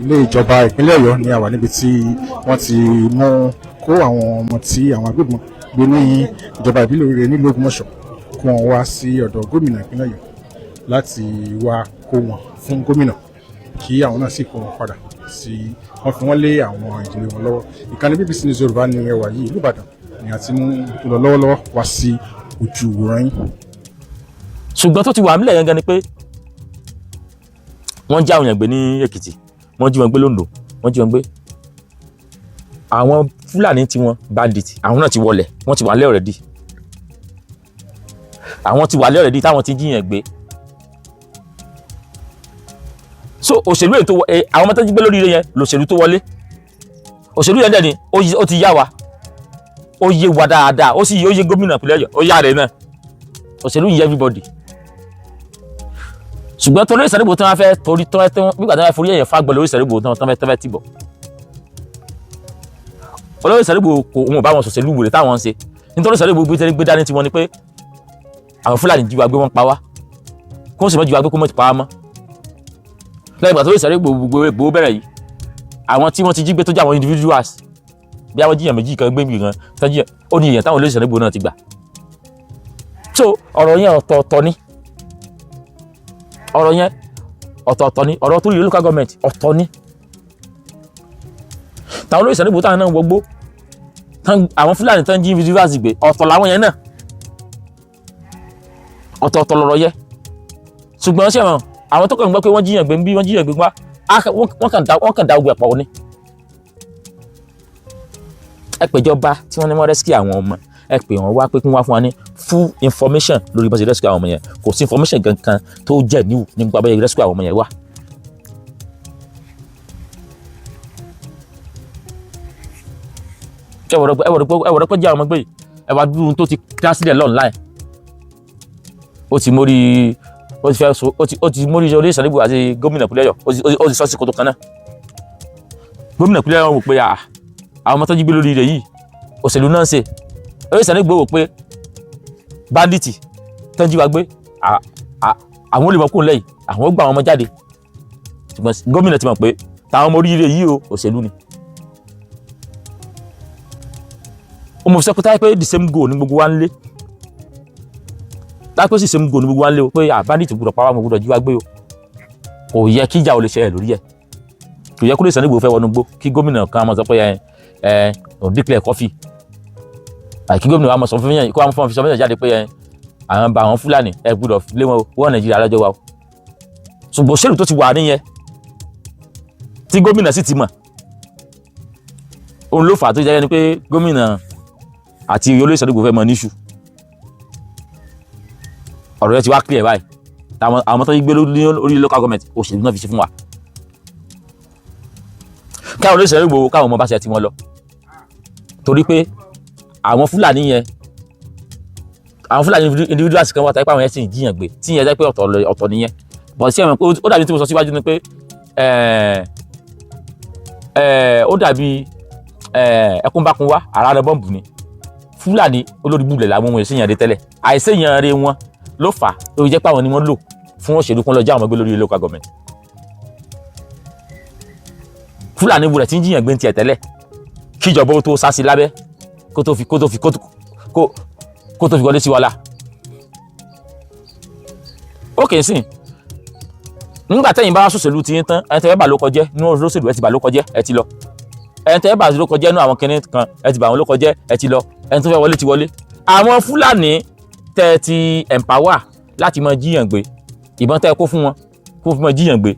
Ilé ìjọba ìpínlẹ̀ Ọ̀yọ́ ní àwà, níbi tí wọ́n ti mú kó àwọn ọmọ tí àwọn agbébọn gbé ní ìjọba ìbílẹ̀ Oríire nílùú Ògbómọ̀ṣọ́, kó wọn wá sí ọ̀dọ̀ gómìnà ìpínlẹ̀ Ọ̀yọ́ láti wá kó wọn fún gómìnà, kí àwọn náà sì kó wọn padà sí wọ́n fi wọ́n lé àwọn ìdílé wọn lọ́wọ́. Ìkànnì BBC News Yorùbá ní ẹwà yìí. Ìlú Ìbàdàn ni a ti mú tó lọ lọ́wọ́lọ́wọ́ wá sí ojú ìwòran yín. Ṣùgbọ́n tó ti wà nílẹ̀ yẹn gan ni pé wọ́n já àwọn èèyàn gbé ní Èkìtì, wọ́n jí wọn gbé lóńdó, wọ́n jí wọn gbé. Àwọn Fúlàní tí wọ́n bandit, àwọn náà ti wọlẹ̀, wọ́n ti wà lẹ́ already, àwọn ti wà lẹ́ already táwọn ti jíyàn gbé. So òṣèlú ètò àwọn ọmọ tó jí gbé lórí ire yẹn lòṣèlú tó wọlé. Òṣèlú yẹn dẹ̀ ni ó ti yá wa, ó yé wa dáadáa, ó sì ó yé gómìnà ìpínlẹ̀ Ọ̀yọ́, ó yá rẹ̀ náà. Òṣèlú yìí everybody. Ṣùgbọ́n torí ìsàdìbò tí wọ́n fẹ́, torí tí wọ́n nígbà tí wọ́n fẹ́ forí ẹ̀yẹ̀ fagbọ́ lórí ìsàdìbò tí wọ́n fẹ́ tìbọ̀ olórí ìsàdìbò kò wọn ò bá wọn sòṣèlú wèrè táwọn ń ṣe, nítorí ìsàdìbò gbé gbé dání tiwọn ni pé Àwọn Fúlàní jí wa gbé, wọ́n pa wá, kó sì mọ́ jí wa gbé, kó mọ́ ti pa wá mọ́. Lẹ́yìn ìgbà tó lè sáré gbogbo bẹ̀rẹ̀ yìí, àwọn tí wọ́n ti jí gbé tó jẹ́ àwọn individuals, bí àwọn jíyàn méjì kan gbé mi gan tó jíyàn, ó ní èèyàn táwọn olóṣèlú Ìgbòho náà ti gbà. So ọ̀rọ̀ yẹn ọ̀tọ̀ọ̀tọ̀ ni, ọ̀rọ̀ yẹn ọ̀tọ̀ọ̀tọ̀ ni. Ọ̀rọ̀ tó yẹ local government ọ̀tọ̀ ni. Táwọn olóṣèlú Ìgbòho táwọn náà wọgbó, àwọn Fúlàní tán jí individuals gbé, ọ̀tọ̀ làwọn yẹn náà, ọ̀tọ̀ọ̀tọ̀ lọ̀rọ̀ yẹ. Ṣùgbọ́n ṣé wọn àwọn tó kàn ń gbọ́ pé wọ́n jíyàn gbé ń bí, wọ́n jíyàn gbé wá, wọ́n kàn dá ogun ẹ̀pọ̀ ni. Ẹ pèjọba tí wọ́n ní wọ́n rescue àwọn ọmọ, ẹ pè wọ́n wá pé kí wọ́n wá fún wa ní full information lórí bó ṣe rescue àwọn ọmọ yẹn. Kò sí information kankan tó jẹ́ níwò nípa bó ṣe rescue àwọn ọmọ yẹn wá. Ẹ wọ̀rọ̀ pé jẹ́ àwọn ọmọ gbé yìí, ẹ wá dúró tó ti dá sílẹ̀ online, ó ti mórí, ó ti fẹ́ so, ó ti mórí orí ìsàlẹ̀bù àti gómìnà ìpínlẹ̀ Ọ̀yọ́, ó ti sọ sí kòtò kan náà. Gómìnà ìpínlẹ̀ Ọ̀yọ́ wò pé àwọn ọmọ tó jí gbé lórí rẹ̀ yìí, òṣèlú náà ń ṣe. Orí ìsàlẹ̀bù wò pé bandit tó ń jí wa gbé, àwọn olùmọ̀kùn lẹ́yìn, àwọn ó gbà àwọn ọmọ jáde. Ṣùgbọ́n gómìnà ti mọ̀ pé táwọn ọmọ oríire yìí o, òṣèlú ni. Ó mọ̀ fi sọ pé táyé pé the same goal ní gbogbo wa ń lé, táyé pé the same goal ní gbogbo wa ń lé o, pé bandit gbọ́dọ̀ pa wá, mo gbọ́dọ̀ jí wa gbé o, kò yẹ kí ìjà ò lè ṣẹlẹ̀ lórí ẹ̀. Kò yẹ kó lè Sunday Igboho fẹ́ wọnú gbó kí gómìnà kan máa sọ pé ẹ òun declare curfew, àti kí gómìnà wa máa sọ fún yẹn, kó wọn fi sọ fún yẹn jáde pé ẹ àwọn bá àwọn Fúlàní, ẹ gbọ́dọ̀ lé wọn, wọ́n Nàìjíríà lọ́jọ́ wa o. Ṣùgbọ́n òṣèlú tó ti wà níyẹn tí gómìnà sì ti mọ̀, òun ló fà á tó jẹ́ ni pé gómìnà àti olóyè Sunday Igboho fẹ́ mọ níṣù. Ọ̀rọ̀ yẹn ti wá clear báyìí. Àwọn tó ń gbé lórí local government, òṣèlú náà fi ṣe fún wa. Káwọn olóyè Sunday Igboho, káwọn ọmọ bá ṣe ti wọn lọ, torí pé àwọn Fúlàní yẹn, àwọn Fúlàní individuals kan wà táyé pé àwọn yẹn sì ń jiyàn gbé, tí yẹn jẹ́ pé ọ̀tọ̀ ọ̀tọ̀ nìyẹn. But sí ẹ̀mọ̀ pé ó dàbí tí mo sọ síwájú ni pé ó dàbí ẹkún bá kun wá ara rẹ bọ́ǹbù ni. Fúlàní olórí bulẹ̀ làwọn ohun ìsìnyàn rẹ tẹ́lẹ̀, àìsèyàn rẹ wọn ló fà á ló fi jẹ́ pé àwọn ni wọ́n lò fún òṣèlú kún lọ já àwọn gbé lórí local government. Fúlàní bulẹ̀ tí ń jiyàn gbé ń tiẹ̀ tẹ́lẹ̀ kíjọba ó tó sá sí lábẹ́, kó tó fi wọlé sí wa la. Ó kì í sìn nígbà tẹ́yìn bá sòṣèlú ti yín tán, ẹni tẹ́ bá ló kọjẹ́ ní olóṣèlú, ẹ ti bà ló kọjẹ́, ẹ ti lọ. Ẹni tẹ́ bá ló kọjẹ́ ní àwọn kinní kan, ẹ ti bà wọn ló kọjẹ́, ẹ ti lọ. Ẹni tó fẹ́ wọlé ti wọlé. Àwọn Fúlàní tẹ́ ti empower láti máa jíyàn gbé, ìbọn tẹ́ kó fún wọn kó fi máa jíyàn gbé,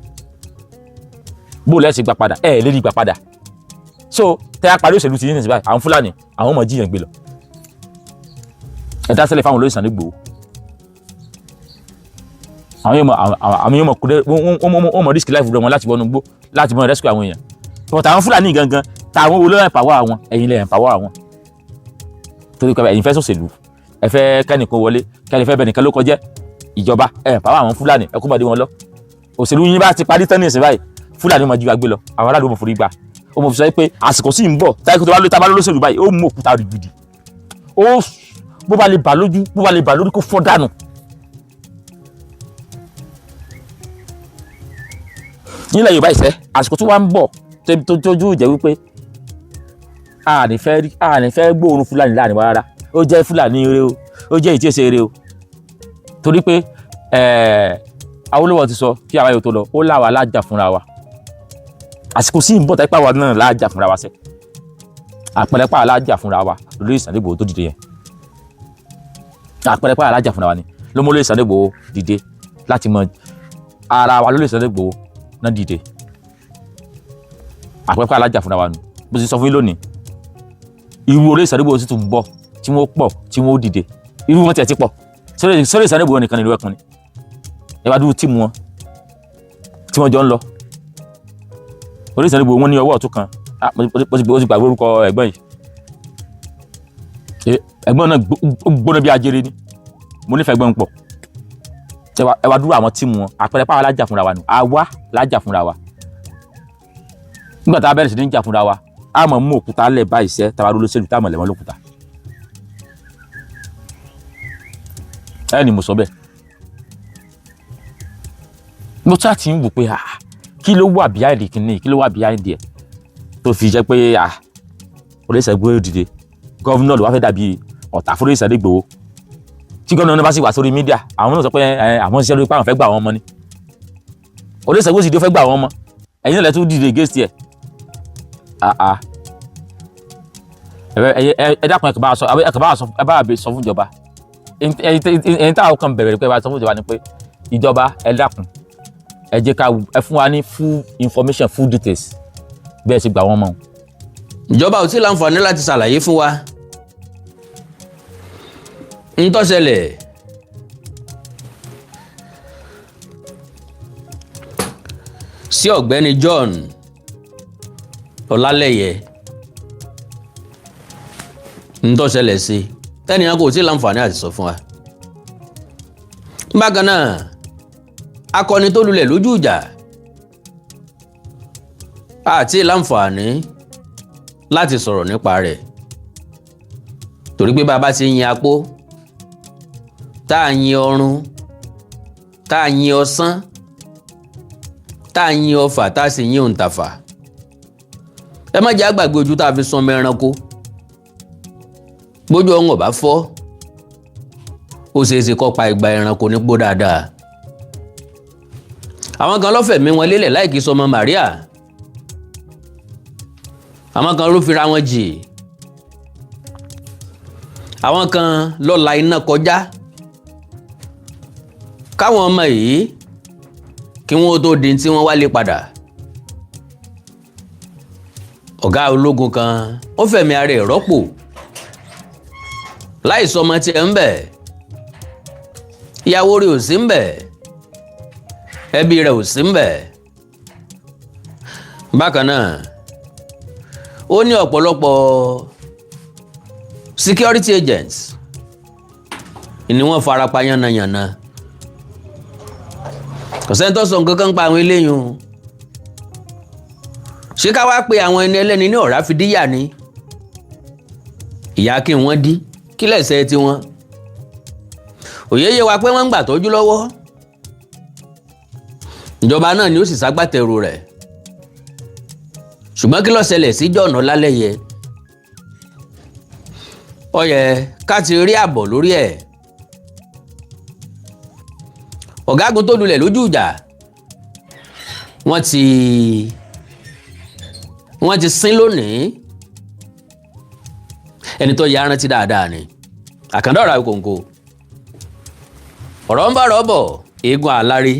bó lẹ́sìn gbà padà, ẹ lè rí gbà padà. So tẹ́ a parí òṣèlú ti yín nìsín báyìí, àwọn Fúlàní àwọn máa jíyàn gbé lọ. Ẹ dá sílẹ̀ fáwọn olóyè Sunday Igboho, àwọn yóò mọ kúrẹ́, wọ́n mọ risk life rẹ̀ wọn láti wọnú gbó láti mọ rescue àwọn èèyàn. But àwọn Fúlàní gangan, táwọn wo ló empower àwọn? Ẹ̀yin lè empower àwọn, torí pé ẹ̀yin fẹ́ ṣòṣèlú, ẹ fẹ́ kẹ́nìkan wọlé, kẹ́nì fẹ́ bẹ̀ nìkan ló kọjẹ́ ìjọba, ẹ empower àwọn Fúlàní, ẹ kó bàdé wọn lọ. Òṣèlú yín bá ti parí tán ní ìsìn báyìí, Fúlàní máa jí wa gbé lọ, àwọn aráàlú mọ̀ forí gbà. Ó mọ̀ fi sọ pé àsìkò sì ń bọ̀ táyé kó tó bá ló tábà lóṣèlú báyìí, ó mú òkúta rìgìdì, ó bó ba lè bà lójú, bó ba lè bà lórí, kó fọ́ dànù. Nílẹ̀ Yorùbá ìṣẹ́ àsìkò tó wá ń bọ̀ tó tójú jẹ́ wípé a ní fẹ́ gbóòórùn Fúlàní láàrin wa rárá. Ó jẹ́ Fúlàní eré o, ó jẹ́ ìtí èsè eré o, torí pé Awólọ́wọ̀ ti sọ kí àwa yóò tó lọ, ó láwa lájà fúnra wa. Àsìkò sí ń bọ̀ táyé pàwọn náà lájà fúnra wa sẹ́, àpẹẹrẹ pàwọn lájà fúnra wa lórí Sunday Igboho tó dìde yẹn, àpẹẹrẹ pàwọn lájà fúnra wa ni ló mú lórí Sunday Igboho dìde láti mọ ara wa. Lórí Sunday Igboho náà dìde, àpẹẹrẹ pàwọn lájà fúnra wa nù. Bó ti sọ fún yín lónìí, irú olóyè Sunday Igboho sì tún bọ̀ tí wọ́n pọ̀ tí wọ́n dìde. Irú wọn tiẹ̀ ti pọ̀ sórí Sunday Igboho nìkan nílùú ẹkùn ni. Ẹ bá dúró team wọn tí wọ́n jọ ń lọ, olóyè Sunday Igboho wọn ní ọwọ́ ọ̀tún kan. Mo ti gbàgbé orúkọ ẹ̀gbọ́n yìí. Ẹ̀gbọ́n náà gbóná bí ajere ni, mo nífẹ̀ẹ́ ẹ̀gbọ́n pọ̀. Ẹ wá dúró àwọn team wọn, àpẹẹrẹ pàwọn alájà fúnra wa nù, àwa lájà fúnra wa. Nígbà tá a bẹ̀rẹ̀ sí ní jà fúnra wa, a mọ̀ mú òkúta lẹ̀ báyìí sẹ́, tàbá lóṣèlú tá a mọ̀ lẹ̀mọ́ lókúta. Ẹ ní mo sọ bẹ́ẹ̀, mo ṣáà ti ń wò pé, ah, kí ló wà behind kìíní? Kí ló wà behind ẹ̀ tó fi jẹ́ pé, ah, olóyè Ìgbòho dìde, governor ló wá fẹ́ dàbí ọ̀tá fún olóyè Ìgbòho? Tí governor náà bá sì wà sórí media, àwọn náà sọ pé ẹ àwọn ṣiṣẹ́ lórí pé àwọn fẹ́ gbà àwọn ọmọ ni. Olóyè Ìgbòho sì dé, ó fẹ́ gbà àwọn ọmọ, ẹ̀yin náà lẹ tún dìde against ẹ̀. Ah ah, ẹ ẹ ẹ dákun, ẹ kàn bá sọ, ẹ kàn bá sọ, ẹ bá sọ fún ìjọba. Ẹ̀yin táwọn kan bẹ̀rẹ̀ pé ẹ bá sọ fún ìjọba ni pé, ìjọba, ẹ dákun, ẹ jẹ́ ká ẹ fún wa ní full information, full details bẹ́ẹ̀ ṣe gbà wọ́n mọ́. Ìjọba ò tí ì láǹfààní láti ṣàlàyé fún wa ń tó ṣẹlẹ̀ sí ọ̀gbẹ́ni John Ọlálẹ́yẹ, ń tó ṣẹlẹ̀ sí tẹ́nìyàn kò tí ì láǹfààní àti sọ fún wa. Bákan náà, akọni tó lulẹ̀ lójú ìjà àti láǹfààní láti sọ̀rọ̀ nípa rẹ̀, torí pé bàbá ti yin apó, tá a yin ọrùn, tá a yin ọsán, tá a yin ọfà, tá a sì yin òǹtàfà, ẹ má jẹ́ àgbàgbé ojú tá a fi sọmọ ẹranko. Gbójú ọ̀hún ọ̀bá fọ́, ó ṣeé ṣe kó pa ìgbà ẹranko nípò dáadáa. Àwọn kan ló fẹ̀mí wọn lélẹ̀ láì kí sọmọ Maria, àwọn kan ló fira wọn jì, àwọn kan ló la iná kọjá káwọn ọmọ yìí kí wọ́n tó di tí wọ́n wálé padà. Ọ̀gá ológun kan ó fẹ̀mí ara ẹ̀ rọ́pò láì sọmọ tiẹ̀ ń bẹ̀, ìyàwó rẹ̀ ò sí ń bẹ̀, ẹbí rẹ̀ ò sí ń bẹ̀. Bákan náà, ó ní ọ̀pọ̀lọpọ̀ security agents ni wọ́n farapa yánnayànna. Kò sẹ́ni tó sọ nǹkan kan pa àwọn eléyìí o. Ṣé ká wá pe àwọn ẹni ẹlẹ́ni ní ọ̀rá fi díyà ni? Ìyá kí wọ́n dí kí lẹ́sẹ̀ tiwọn? Òye yé wa pé wọ́n ń gbà tọ́jú lọ́wọ́, ìjọba náà ni ó sì ṣagbátẹrù rẹ̀. Ṣùgbọ́n kí ló ṣẹlẹ̀ sí John Ọlálẹ́yẹ? Ó yẹ ká ti rí àbọ̀ lórí ẹ̀. Ọ̀gágun tó lulẹ̀ lójú ìjà, wọ́n ti sin lónìí. Ẹni tó yẹ arántí dáadáa ni àkàndá ọ̀rọ̀ àwíkòǹkò. Ọ̀rọ̀ ń bá ọ̀rọ̀ bọ̀, eégún àlárí.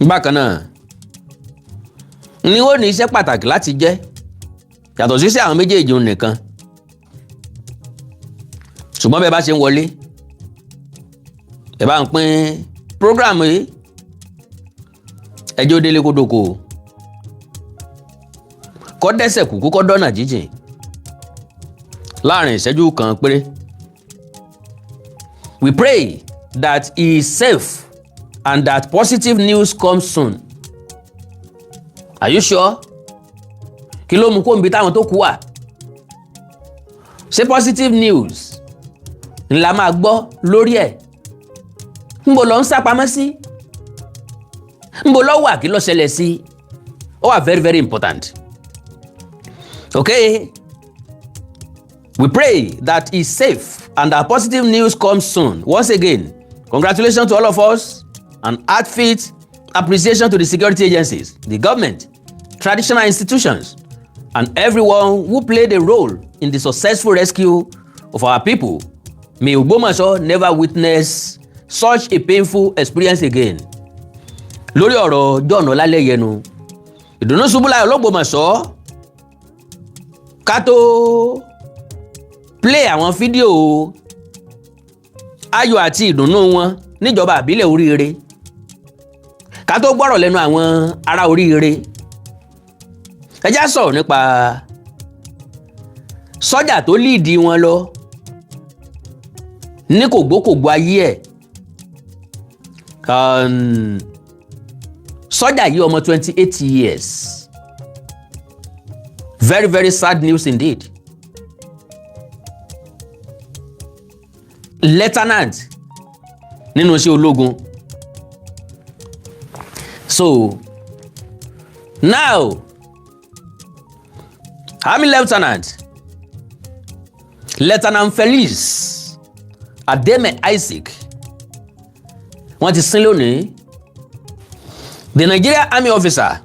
Bákan náà ni ó ní iṣẹ́ pàtàkì láti jẹ́ yàtọ̀ sí sí àwọn méjèèjì nìkan. Ṣùgbọ́n bẹ́ẹ̀ bá ṣe ń wọlé, ẹ bá ń pín program yìí, ẹjọ́ délé kó dóko, kọ́ dẹ́sẹ̀ kúkú, kọ́ dọ́nà jíjìn láàrin ìṣẹ́jú kan péré. We pray that he is safe and that positive news comes soon. Are you sure? Kí ló mú kó n bí táwọn tó kú wà? Ṣé positive news ńlá máa gbọ́ lórí ẹ̀? Ńbo lọ ń sápamọ́ sí? Ńbo lọ wà? Kí ló ṣẹlẹ̀ sí? Ó wà very very important. Okay, we pray that he's safe and that positive news comes soon. Once again, congratulations to all of us and heartfelt appreciation to the security agencies, the government, traditional institutions, and everyone who played a role in the successful rescue of our people. May Ogbomoso never witness such a painful experience again. Lórí ọ̀rọ̀ John Ọlálẹ́yẹ nu, ìdùnnú ṣubú láyọ̀ l'Ógbómọ̀ṣọ́. Ká tó play àwọn fídíò ayọ̀ àti ìdùnnú wọn níjọba àbílẹ̀ Oríire, ká tó gbọ́rọ̀ lẹ́nu àwọn ará Oríire, ẹ já sọ̀rọ̀ nípa sọ́jà tó lead wọn lọ ní kògbókògbó ayé ẹ̀. Sọ́jà yìí, ọmọ 28 years. Very very sad news indeed. Lieutenant nínú iṣẹ́ ológun. So now, Army Lieutenant, Lieutenant Felix Ademe Isaac, wọ́n ti sin lónìí. The Nigeria Army officer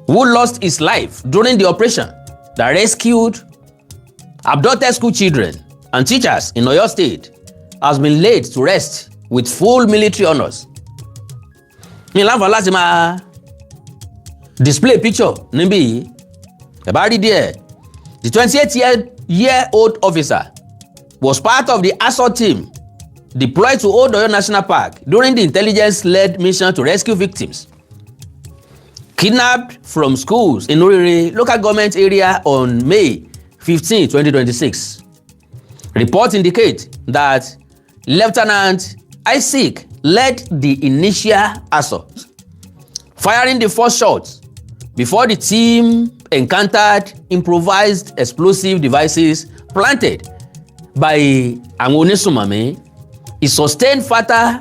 who lost his life during the operation that rescued abducted school children and teachers in Oyo State has been laid to rest with full military honours. Mi láǹfààní láti máa display picture níbí yìí, ẹ bá rí díẹ̀. The 28-year old officer was part of the assault team deployed to Old Oyo National Park during the intelligence-led mission to rescue victims kidnapped from schools in Orire Local Government Area on May 15, 2026. Reports indicate that Lieutenant Isaac led the initial assault, firing the first shot before the team encountered improvised explosive devices planted by àwọn onísùnmọ̀mí. He sustained fatal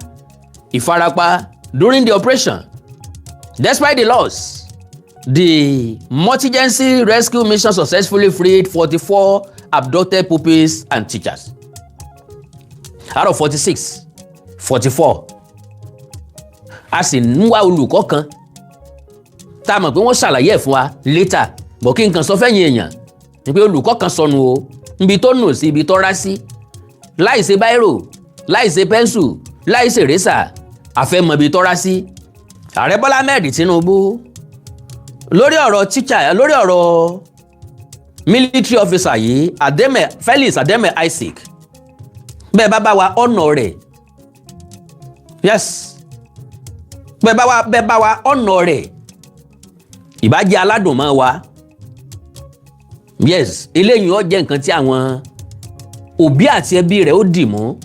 ìfarapa during the operation. Despite the loss, the multi-agency rescue mission successfully freed 44 abducted pupils and teachers. Out of 46, 44. A sì ń wá olùkọ́ kan tá a mọ̀ pé wọ́n ṣàlàyé ẹ̀ fún wa later, bọ̀ kí n kàn sọ fẹ́yìn èèyàn ni pé olùkọ́ kan sọnù o, ibi tó nù sí, ibi tó rá sí, láì ṣe biro, láì ṣe pencil, láì ṣe eraser, àfẹ́mọ̀ ibi tó rá sí. Ààrẹ Bọ́lá Ahmed Tinubu, lórí ọ̀rọ̀ teacher, lórí ọ̀rọ̀ military officer yìí, Ademe Felix Ademe Isaac, bẹ́ẹ̀ bá bá wa honour rẹ̀, yes, bẹ́ẹ̀ bá wa honour rẹ̀, ìbá jẹ́ aládùn mọ́ wa. Yes, eléyìí ó jẹ́ nǹkan tí àwọn òbí àti ẹbí rẹ̀ ó dì mú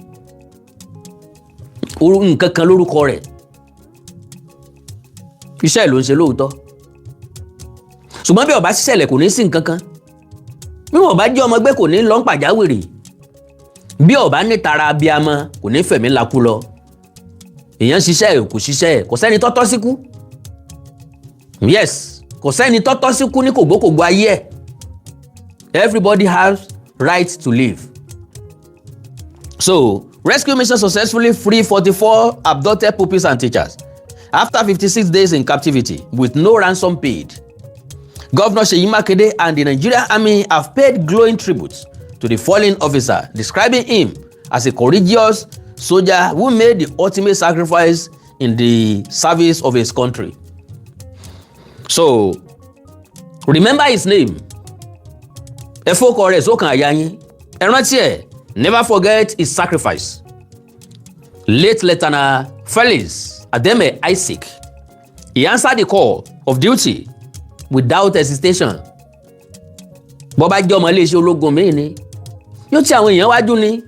nǹkan kan lórúkọ rẹ̀. Iṣẹ́ ló ń ṣe lóòótọ́, ṣùgbọ́n bí ó bá ṣiṣẹ̀lẹ̀, kò ní sí nǹkan kan. Bí wọ́n bá jẹ́ ọmọ gbé, kò ní lọ ń pàjáwìrì. Bí ó bá nítara abiyamọ, kò ní fẹ̀mí lakú lọ. Èèyàn ṣiṣẹ́, kò ṣiṣẹ́, kò sẹ́ni tọ́tọ́ síkú. Yes, kò sẹ́ni tọ́tọ́ síkú ní kògbókògbó ayé ẹ̀. Everybody has right to live. So rescue mission successfully free 44 abducted pupils and teachers after 56 days in captivity with no ransom paid. Governor Seyi Makinde and the Nigerian Army have paid glowing tributes to the fallen officer, describing him as a courageous soldier who made the ultimate sacrifice in the service of his country. So, remember his name. Ẹ fọ́kọ rẹ̀ sókàn àyà yín. Ẹ rántí ẹ̀, never forget his sacrifice. Late Lieutenant Felix Ademe Isaac, he answered the call of duty without hesitation. Bó bá jẹ́ ọmọ iléeṣẹ́ ológun míì ni, yóò ti àwọn èèyàn wájú ni.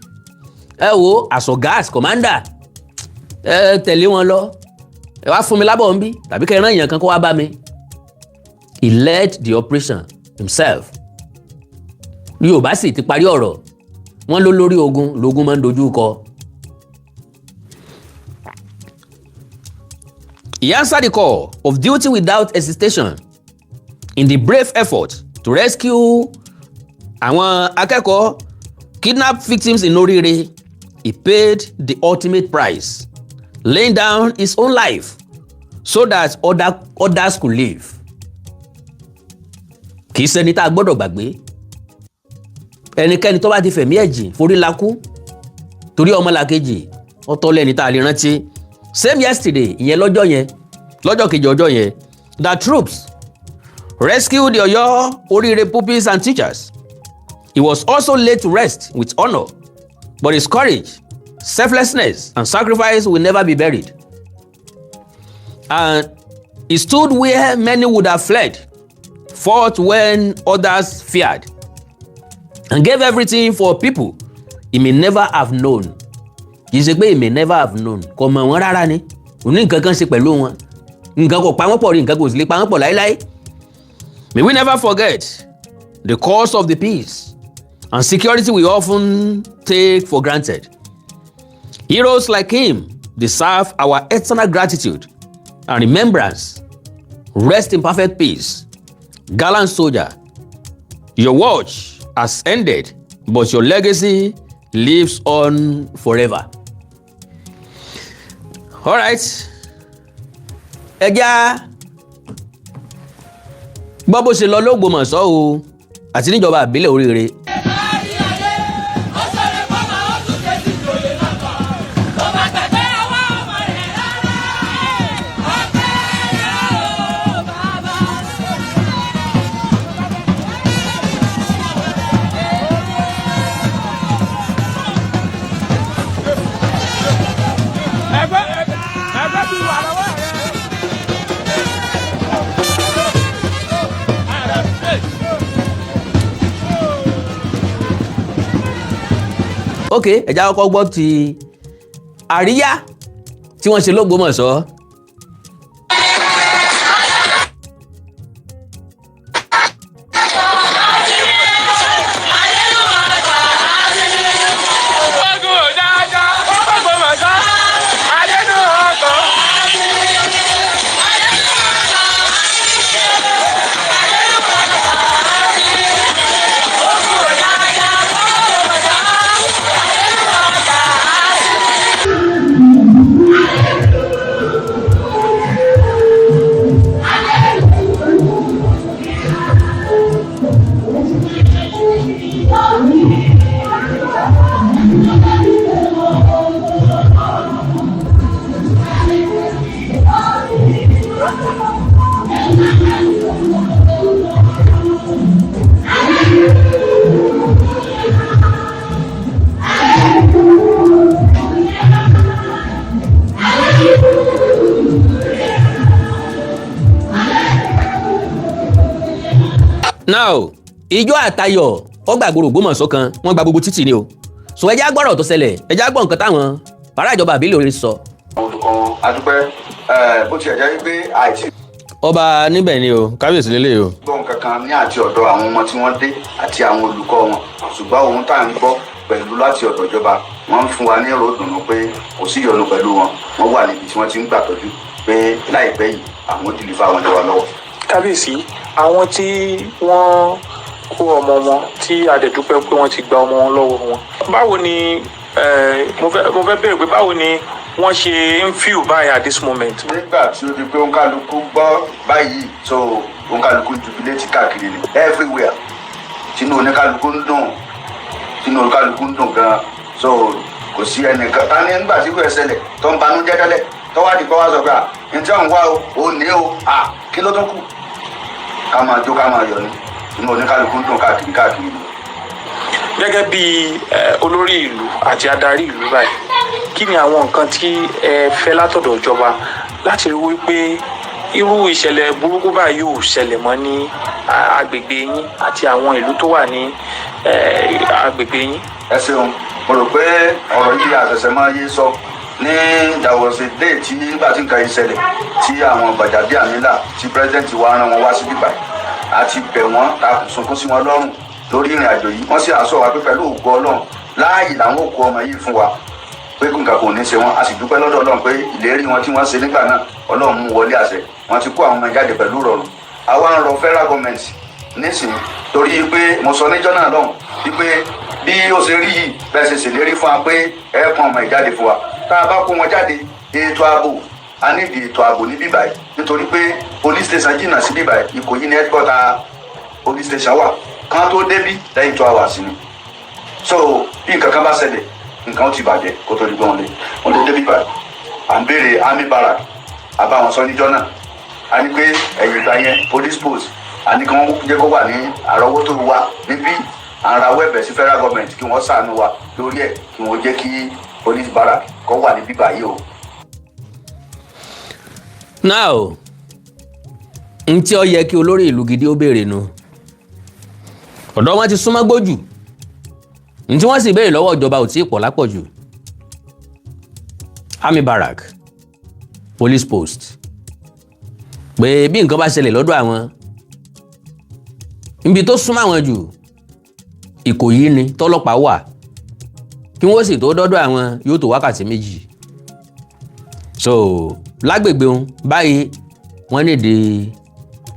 Ẹ wo, as ọ̀gá, as commander, ẹ tẹ̀lé wọn lọ, ẹ wá fún mi lábọ̀ ń bí, tàbí kẹ́ ẹ rán èèyàn kan kó wá bá mi. He led the operation himself. Yorùbá sì ti parí ọ̀rọ̀ wọn ló lórí ogun lógun máa ń dojú kọ. He answered the call of duty without hesitation in the brave effort to rescue àwọn akẹ́kọ̀ọ́ kidnapped victims in Orire. He paid the ultimate price, laying down his own life so that others could live. Kì í ṣẹni tá a gbọ́dọ̀ gbàgbé. Ẹnikẹ́ni tó bá ti fẹ̀mí ẹ̀ jìn forí la kú torí ọmọlàkejì, ọ̀tọ̀ lẹ́ni tá a lè rántí. Same yesterday, ìyẹn lọ́jọ́ yẹn, lọ́jọ́ kejì ọjọ́ yẹn, the troops rescued the Oyo Orire pupils and teachers. He was also laid to rest with honour, but his courage, selflessness and sacrifice will never be buried. And he stood where many would have fled, fought when others feared, and gave everything for people he may never have known. Kì í ṣe pé he may never have known, kò mọ̀ wọ́n rárá ni, kò ní nǹkan kan ṣe pẹ̀lú wọn, nǹkan kò pa wọ́n pọ̀ rí, nǹkan kò sì lè pa wọ́n pọ̀ láéláé. May we never forget the cost of the peace. and security we often take for granted. Heroes like him deserve our eternal gratitude and remembrance. Rest in perfect peace. Gallant soldier, your watch has ended, but your legacy lives on forever. All right. Ẹ já gbọ́ bó ṣe lọ l'Ógbómọ̀ṣọ́ o àti níjọba ìbílẹ̀ Oríire. Ẹgbẹ́ ẹgbẹ́ ti wà lọ́wọ́ rẹ̀. Ok, ẹ já kọ́kọ́ gbọ́ ti àríyá tí wọ́n ṣe l'Ógbómọ̀ṣọ́. Ogun dáadáa, Ògbómọ̀ṣọ́, Adénú ọkọ̀. Now, ijó àtayọ̀ ó gbàgbóró Ògbómọ̀ṣọ́ kan, wọ́n gba gbogbo títì ni o. So ẹ já gbọ́rọ̀ tó ṣẹlẹ̀, ẹ já gbọ́ nǹkan táwọn ará ìjọba ìbílẹ̀ Oríire sọ. Olùkọ́ wọn adúpẹ́ ẹ, bó tiẹ̀ jẹ́ wípé àìtí Ọba níbẹ̀ ni o, kábíyèsí lélẹ̀ o. gbọ́ nǹkan kan ní àti ọ̀dọ̀ àwọn ọmọ tí wọ́n dé àti àwọn olùkọ́ wọn, ṣùgbọ́n ohun tá à ń gbọ́ pẹ̀lú láti ọ̀dọ̀ ìjọba, wọ́n ń fún wa ní ìró ìdùnnú pé kò sí ìyọnu pẹ̀lú wọn, wọ́n wà níbi tí wọ́n ti ń gbàtọ́jú, pé láìpẹ́ yìí àwọn deliver wọn lé wa lọ́wọ́. Kábíyèsí, àwọn tí wọ́n kó ọmọ wọn tí a dẹ̀ dúpẹ́ pé wọ́n ti gba ọmọ wọn lọ́wọ́ wọn, báwo ni mo fẹ́ béèrè pé báwo ni wọ́n ṣe ń feel báyìí at this moment? Nígbà tí ó di pé òǹkàlùkù gbọ́ báyìí, so òǹkàlùkù jubilate káàkiri ni everywhere, tinú oníkàlùkù ń dùn, tinú oníkàlùkù ń dùn gan. So kò sí ẹnìkan ta ní nígbà tí kò ṣẹlẹ̀ tó ń banú jẹ́ tẹ́lẹ̀ tó wá di pé wá sọ pé à ní tí òun wá o, ò ní o, à kí ló tó kù, ká máa jó, ká máa yọ̀ ni. Inú oníkàlùkù ń dùn káàkiri káàkiri ni. Gẹ́gẹ́ bí olórí ìlú àti adarí ìlú báyìí, kí ni àwọn nǹkan tí ẹ fẹ́ látọ̀dọ̀ ìjọba láti rí wípé irú ìṣẹ̀lẹ̀ burúkú báyìí ò ṣẹlẹ̀ mọ́ ní agbègbè yín àti àwọn ìlú tó wà ní agbègbè yín? Ẹ ṣeun. Mo rò pé ọ̀rọ̀ yìí àṣẹ̀ṣẹ̀ máa yé sọ ní dàwọ̀sẹ̀ dé tí nígbà tí nǹkan yìí ṣẹlẹ̀, tí àwọn Gbàjàbíàmílà tí president wa rán wọn wá sí bíbá, àti bẹ̀ wọ́n, ta kò sunkún sí wọn lọ́rùn lórí ìrìn àjò yìí. Wọ́n sì àṣọ wa pé pẹ̀lú ògo Ọlọ́run, láàyè làwọn ò kó ọmọ yìí fún wa, pé nǹkan kò ní ṣe wọn. A sì dúpẹ́ lọ́dọ̀ Ọlọ́run pé ìlérí wọn tí wọ́n ṣe nígbà náà, Ọlọ́run mú wọlé àṣẹ, wọ́n ti kó àwọn ọmọ jáde pẹ̀lú ìrọ̀rùn. Àwa ń rọ federal government nísìnyí, torí pé mo sọ níjọ́ náà lọ́hùn wípé bí ó ṣe rí yìí, bẹ́ẹ̀ ṣe ṣèlérí fún wa pé ẹ pọn ọmọ ìjáde fún wa, tá a bá kó wọn jáde, ètò ààbò, a nídìí ètò ààbò ní bíbáyìí, nítorí pé police station jìnnà sí bíbáyìí. Ìkòyí ní headquarter police station wà, kán tó débí lẹ́yìn 2 hours ni. So bí nǹkan kan bá ṣẹlẹ̀, nǹkan ó ti bàjẹ́ kó tó di pé wọ́n lè débí báyìí. À ń béèrè army barrack, àbá wọn sọ níjọ́ náà, a ní pé ẹ̀yìn ìgbà yẹn police post, a ní kí wọ́n jẹ́ kó wà ní àrọ́wọ́tó wa níbí. À ń rawọ́ ẹ̀bẹ̀ sí federal government kí wọ́n ṣàánú wa lórí ẹ̀, kí wọ́n jẹ́ kí police barrack kó wà níbí báyìí o. Now, n tí ó yẹ kí olórí ìlú gidi ó béèrè nu, ọ̀dọ́ wọn ti súnmọ́ gbójú, n tí wọ́n sì béèrè lọ́wọ́ ìjọba ò tí ì pọ̀ lápọ̀jù: army barrack, police post, pé bí nǹkan bá ṣẹlẹ̀ lọ́dọ̀ àwọn, ibi tó súnmọ́ àwọn jù. Ìkòyí ni tọ́lọ́pàá wà. Kí wọ́n sì tó dọ́dọ̀ àwọn, yóò tó wákàtí 2. So lágbègbè wọn báyìí, wọ́n ní di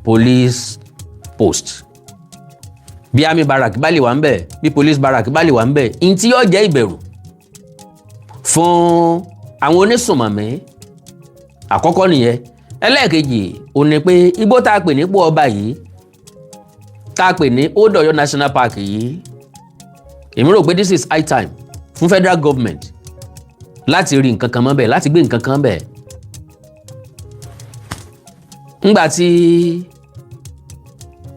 police post. Bí army barrack bá lè wà ń bẹ̀, bí police barrack bá lè wà ń bẹ̀, ntí yóò jẹ́ ìbẹ̀rù fún àwọn onísùnmọ̀mí àkọ́kọ́ nìyẹn. Ẹlẹ́ẹ̀kejì ò ní pé igbó tá a pè ní Igbó Ọba yìí, tá a pè ní Old Ọ̀yọ́ National Park yìí, èmi rò pé this is high time fún federal government láti rí nǹkan kan mọ́ bẹ́ẹ̀, láti gbé nǹkan kan bẹ́ẹ̀. Ńgbà tí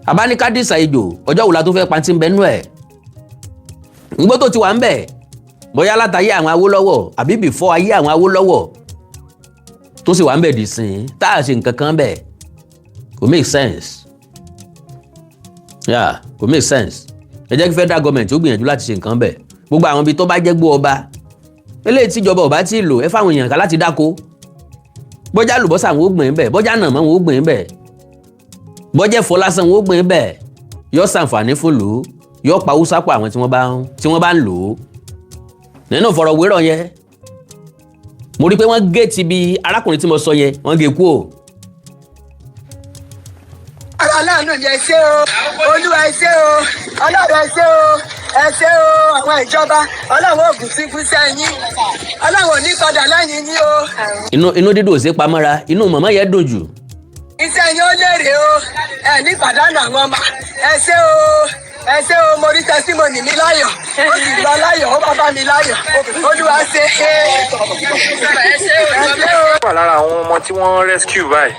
abáníkádìsá ejò, ọjọ́ wo la tó fẹ́ pantí ń bẹ nú ẹ̀? Ngbó tó ti wà ń bẹ̀, bóyá látàyé àwọn Awólọ́wọ̀ àbí before ayé àwọn Awólọ́wọ̀, tó sì wà ń bẹ̀ dì sìn, tá a ṣe nǹkan kan bẹ̀, kò make sense. Yeah, kò make sense. Ẹ jẹ́ kí federal government ó gbìyànjú láti ṣe nǹkan bẹ̀. Gbogbo àwọn ibi tó bá jẹ́ gbó ọba eléyìí tíjọba ò bá tí ì lò, ẹ fáwọn èèyàn ká láti dáko. Bọ́jà àlùbọ́sà wọn ó gbìn bẹ̀, bọ́jà nàmọ́ wọn ó gbìn bẹ̀, bọ́jà ẹ̀fọ́ lásán wọn ó gbìn bẹ̀. Yóò ṣàǹfààní fún lò ó, yóò pa owó sápò àwọn tí wọ́n bá ń lò ó. Nínú ìfọ̀rọ̀wérọ̀ yẹn, mo rí i pé wọ́n gé ti bi arákùnrin tí mo sọ yẹn, wọ́n gé kú o. Aláàánú ni, ẹ ṣé o. Olúwa, ẹ ṣé o. Ọlọ́run, ẹ ṣé o. Ẹ ṣé o. Àwọn ìjọba, Ọlọ́run ògùn sí fún sẹ́yìn. Ọlọ́run ò ní padà lẹ́yìn yín o. Inú dídùn ò sí pamọ́ra, inú màmá yẹn dùn jù. Iṣẹ́ yín ó lérè o. Ẹ ní pàdánù àwọn ọmọ. Ẹ ṣé o, ẹ ṣé o. Mo rí testimony mi láyọ̀, ó sì lọ láyọ̀, ó bá bá mi láyọ̀. Olúwa ṣe é. Ẹ ṣé o, ẹ ṣé o. Wà lára àwọn ọmọ tí wọ́n rescue báyìí?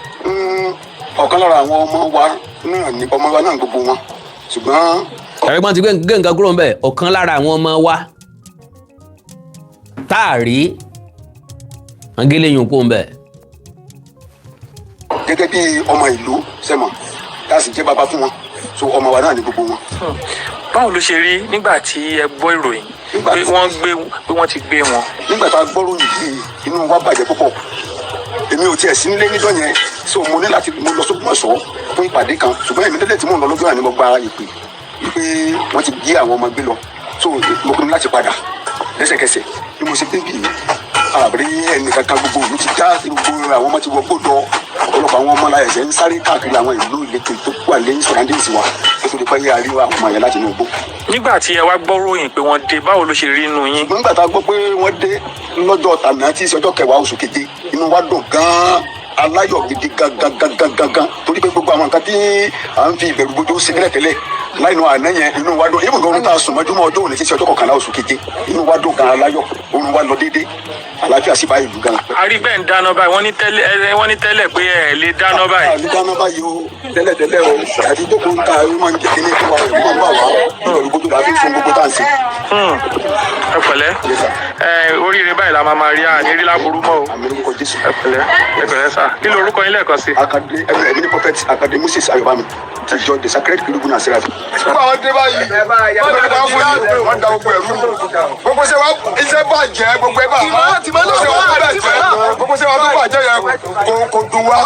Ọ̀kan lára àwọn ọmọ wa náà ní, ọmọ wa náà gbogbo wọn, ṣùgbọ́n Ẹ̀rọ ti gbé nǹkan kúrò ńbẹ̀. Ọ̀kan lára àwọn ọmọ wa tá a rí, wọ́n gé léyìn kó ńbẹ̀. Gẹ́gẹ́ bí ọmọ ìlú sẹ́mọ̀, tá a sì jẹ́ bàbá fún wọn, so ọmọ wa náà ní gbogbo wọn. Báwo ló ṣe rí nígbà tí ẹ gbọ́ ìròyìn pé wọ́n gbé, pé wọ́n ti gbé wọn? Nígbà tá a gbọ́ ròyìn yìí, inú wa bàjẹ́ púpọ̀. Èmi ò tiẹ̀ sí nílé níjọ́ yẹn, so mo ní láti mo lọ sÓgbómọ̀ṣọ́ fún ìpàdé kan. Ṣùgbọ́n èmi tẹ́lẹ̀ tí mò ń lọ lọ́jọ́ yẹn ni mo gba ìpè wípé wọ́n ti jí àwọn ọmọ gbé lọ, so mo pinnu láti padà lẹ́sẹ̀kẹsẹ̀. Bí mo ṣe débì, àbí ẹnìkankan, gbogbo ìlú ti já, gbogbo àwọn ọmọ ti wọ gbọ́dọ̀. Ọ̀pọ̀lọpọ̀ àwọn ọmọ láyẹ̀sẹ̀ ń sáré káàkiri àwọn ìlú ìletò tó wà lẹ́yìn surroundings wa tó tó di pẹ́ àríwá àwọn ọmọ yẹn láti inú igbó. Nígbà tí ẹ wá gbọ́ ròyìn pé wọ́n dé, báwo ló ṣe rí inú yín? Nígbà tá a gbọ́ pé wọ́n dé lọ́jọ́ tànà, tí í ṣe ọjọ́ 10 oṣù keje, inú wa dùn gan-an, aláyọ̀ gidi gangan gangan gangan, torí pé gbogbo àwọn nǹkan tí à ń fi ìbẹ̀rù bójú ṣe tẹ́lẹ̀tẹ́lẹ̀ láìnú àná yẹn, inú wa dùn. Ibùdó oorun tá a sùn mọ́júmọ́ ọjọ́ òní, tí í ṣe ọjọ́ 11 oṣù keje, inú wa dùn gan, aláyọ̀, oorun wa lọ déédé, àlàáfíà sì bá ìlú gan. A rí bẹ́ẹ̀ ń dáná báyìí. Wọ́n ní tẹ́lẹ̀ pé ẹ lè dáná báyìí. A lè dáná báyìí o. Tẹ́lẹ̀tẹ́lẹ̀ o, àti jókòó ń ta, ó máa ń jẹ́ kíní fún wa, ìlú máa ń bà wá, ìbẹ̀rù bójú la fi ń sun gbogbo tá à ń ṣe. Ẹ pẹ̀lẹ́. Ẹ oríire báyìí la máa máa rí, àní rí láburú mọ́ o. Ẹ pẹ̀lẹ́, ẹ pẹ̀lẹ́ sà. Kí ló orúkọ yín lẹ́ẹ̀kan sí? Akadé ẹ̀mí ní Prophet Akadé Moses Ayọ̀bámi ti jọ The Sacred Cherubim and Seraphim. Nígbà wọn dé báyìí, wọ́n dá fún yìí, wọ́n da gbogbo ẹ̀rú, gbogbo ṣe wa iṣẹ́ bàjẹ́, gbogbo ẹ̀ bá ṣe wa bàjẹ́, gbogbo ṣe wa tó bàjẹ́ yẹn, kò dùn wá,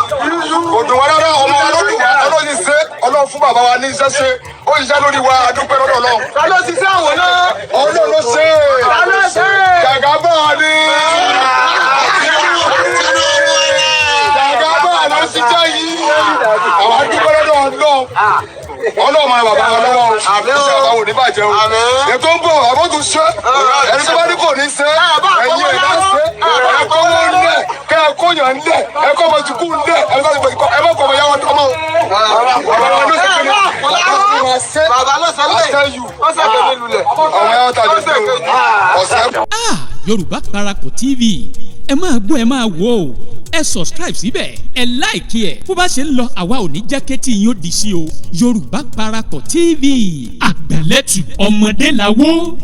kò dùn wá rárá. Ọmọ wa ló dùn wá. Ọlọ́run ti ṣe, Ọlọ́run fún bàbá wa ní iṣẹ́ ṣe, ó ṣiṣẹ́ lórí wa, a dúpẹ́ lọ́dọ̀ Ọlọ́run. Ta ló ṣiṣẹ́ àwọn náà? Ọlọ́run ló ṣe. Ta ló ṣe? Jàgàbá ni, Jàgàbá ló ṣiṣẹ́ yìí. Àwọn a dúpẹ́ lọ́dọ̀ Ọlọ́run. Ọlọ́run máa bàbá wa lọ́wọ́ o, iṣẹ́ àwọn ò ní bàjẹ́ o. Ètò ń bọ̀, àbọ̀ tún ṣe. Ẹni tó bá ní kò ní ṣe, ẹ̀yin ẹ̀ bá ṣe, ẹ kọ́ wọ́n lẹ̀, kẹ́ ẹ kó yàn lẹ̀, ẹ kọ́ ọmọ sùkúù lẹ̀, ẹ bá ẹ bá kọ́ ọmọ yàwó ọmọ o. Bàbá wa ló ṣe kí ni Bàbá ló sọ lẹ̀. Ó sọ kẹ́lẹ́ lulẹ̀. Àwọn yàwó tàbí ọ̀sẹ̀. Ah, Yorùbá Parapọ̀ TV, ẹ máa gbọ́, ẹ máa wò ó. Ẹ subscribe síbẹ̀, ẹ like ẹ̀. Bó bá ṣe ń lọ, àwa ò ní jẹ́ kétí yín ó di sí o. Yorùbá Parapọ̀ TV, àgbàlẹ́tù ọmọdé làwọ̀.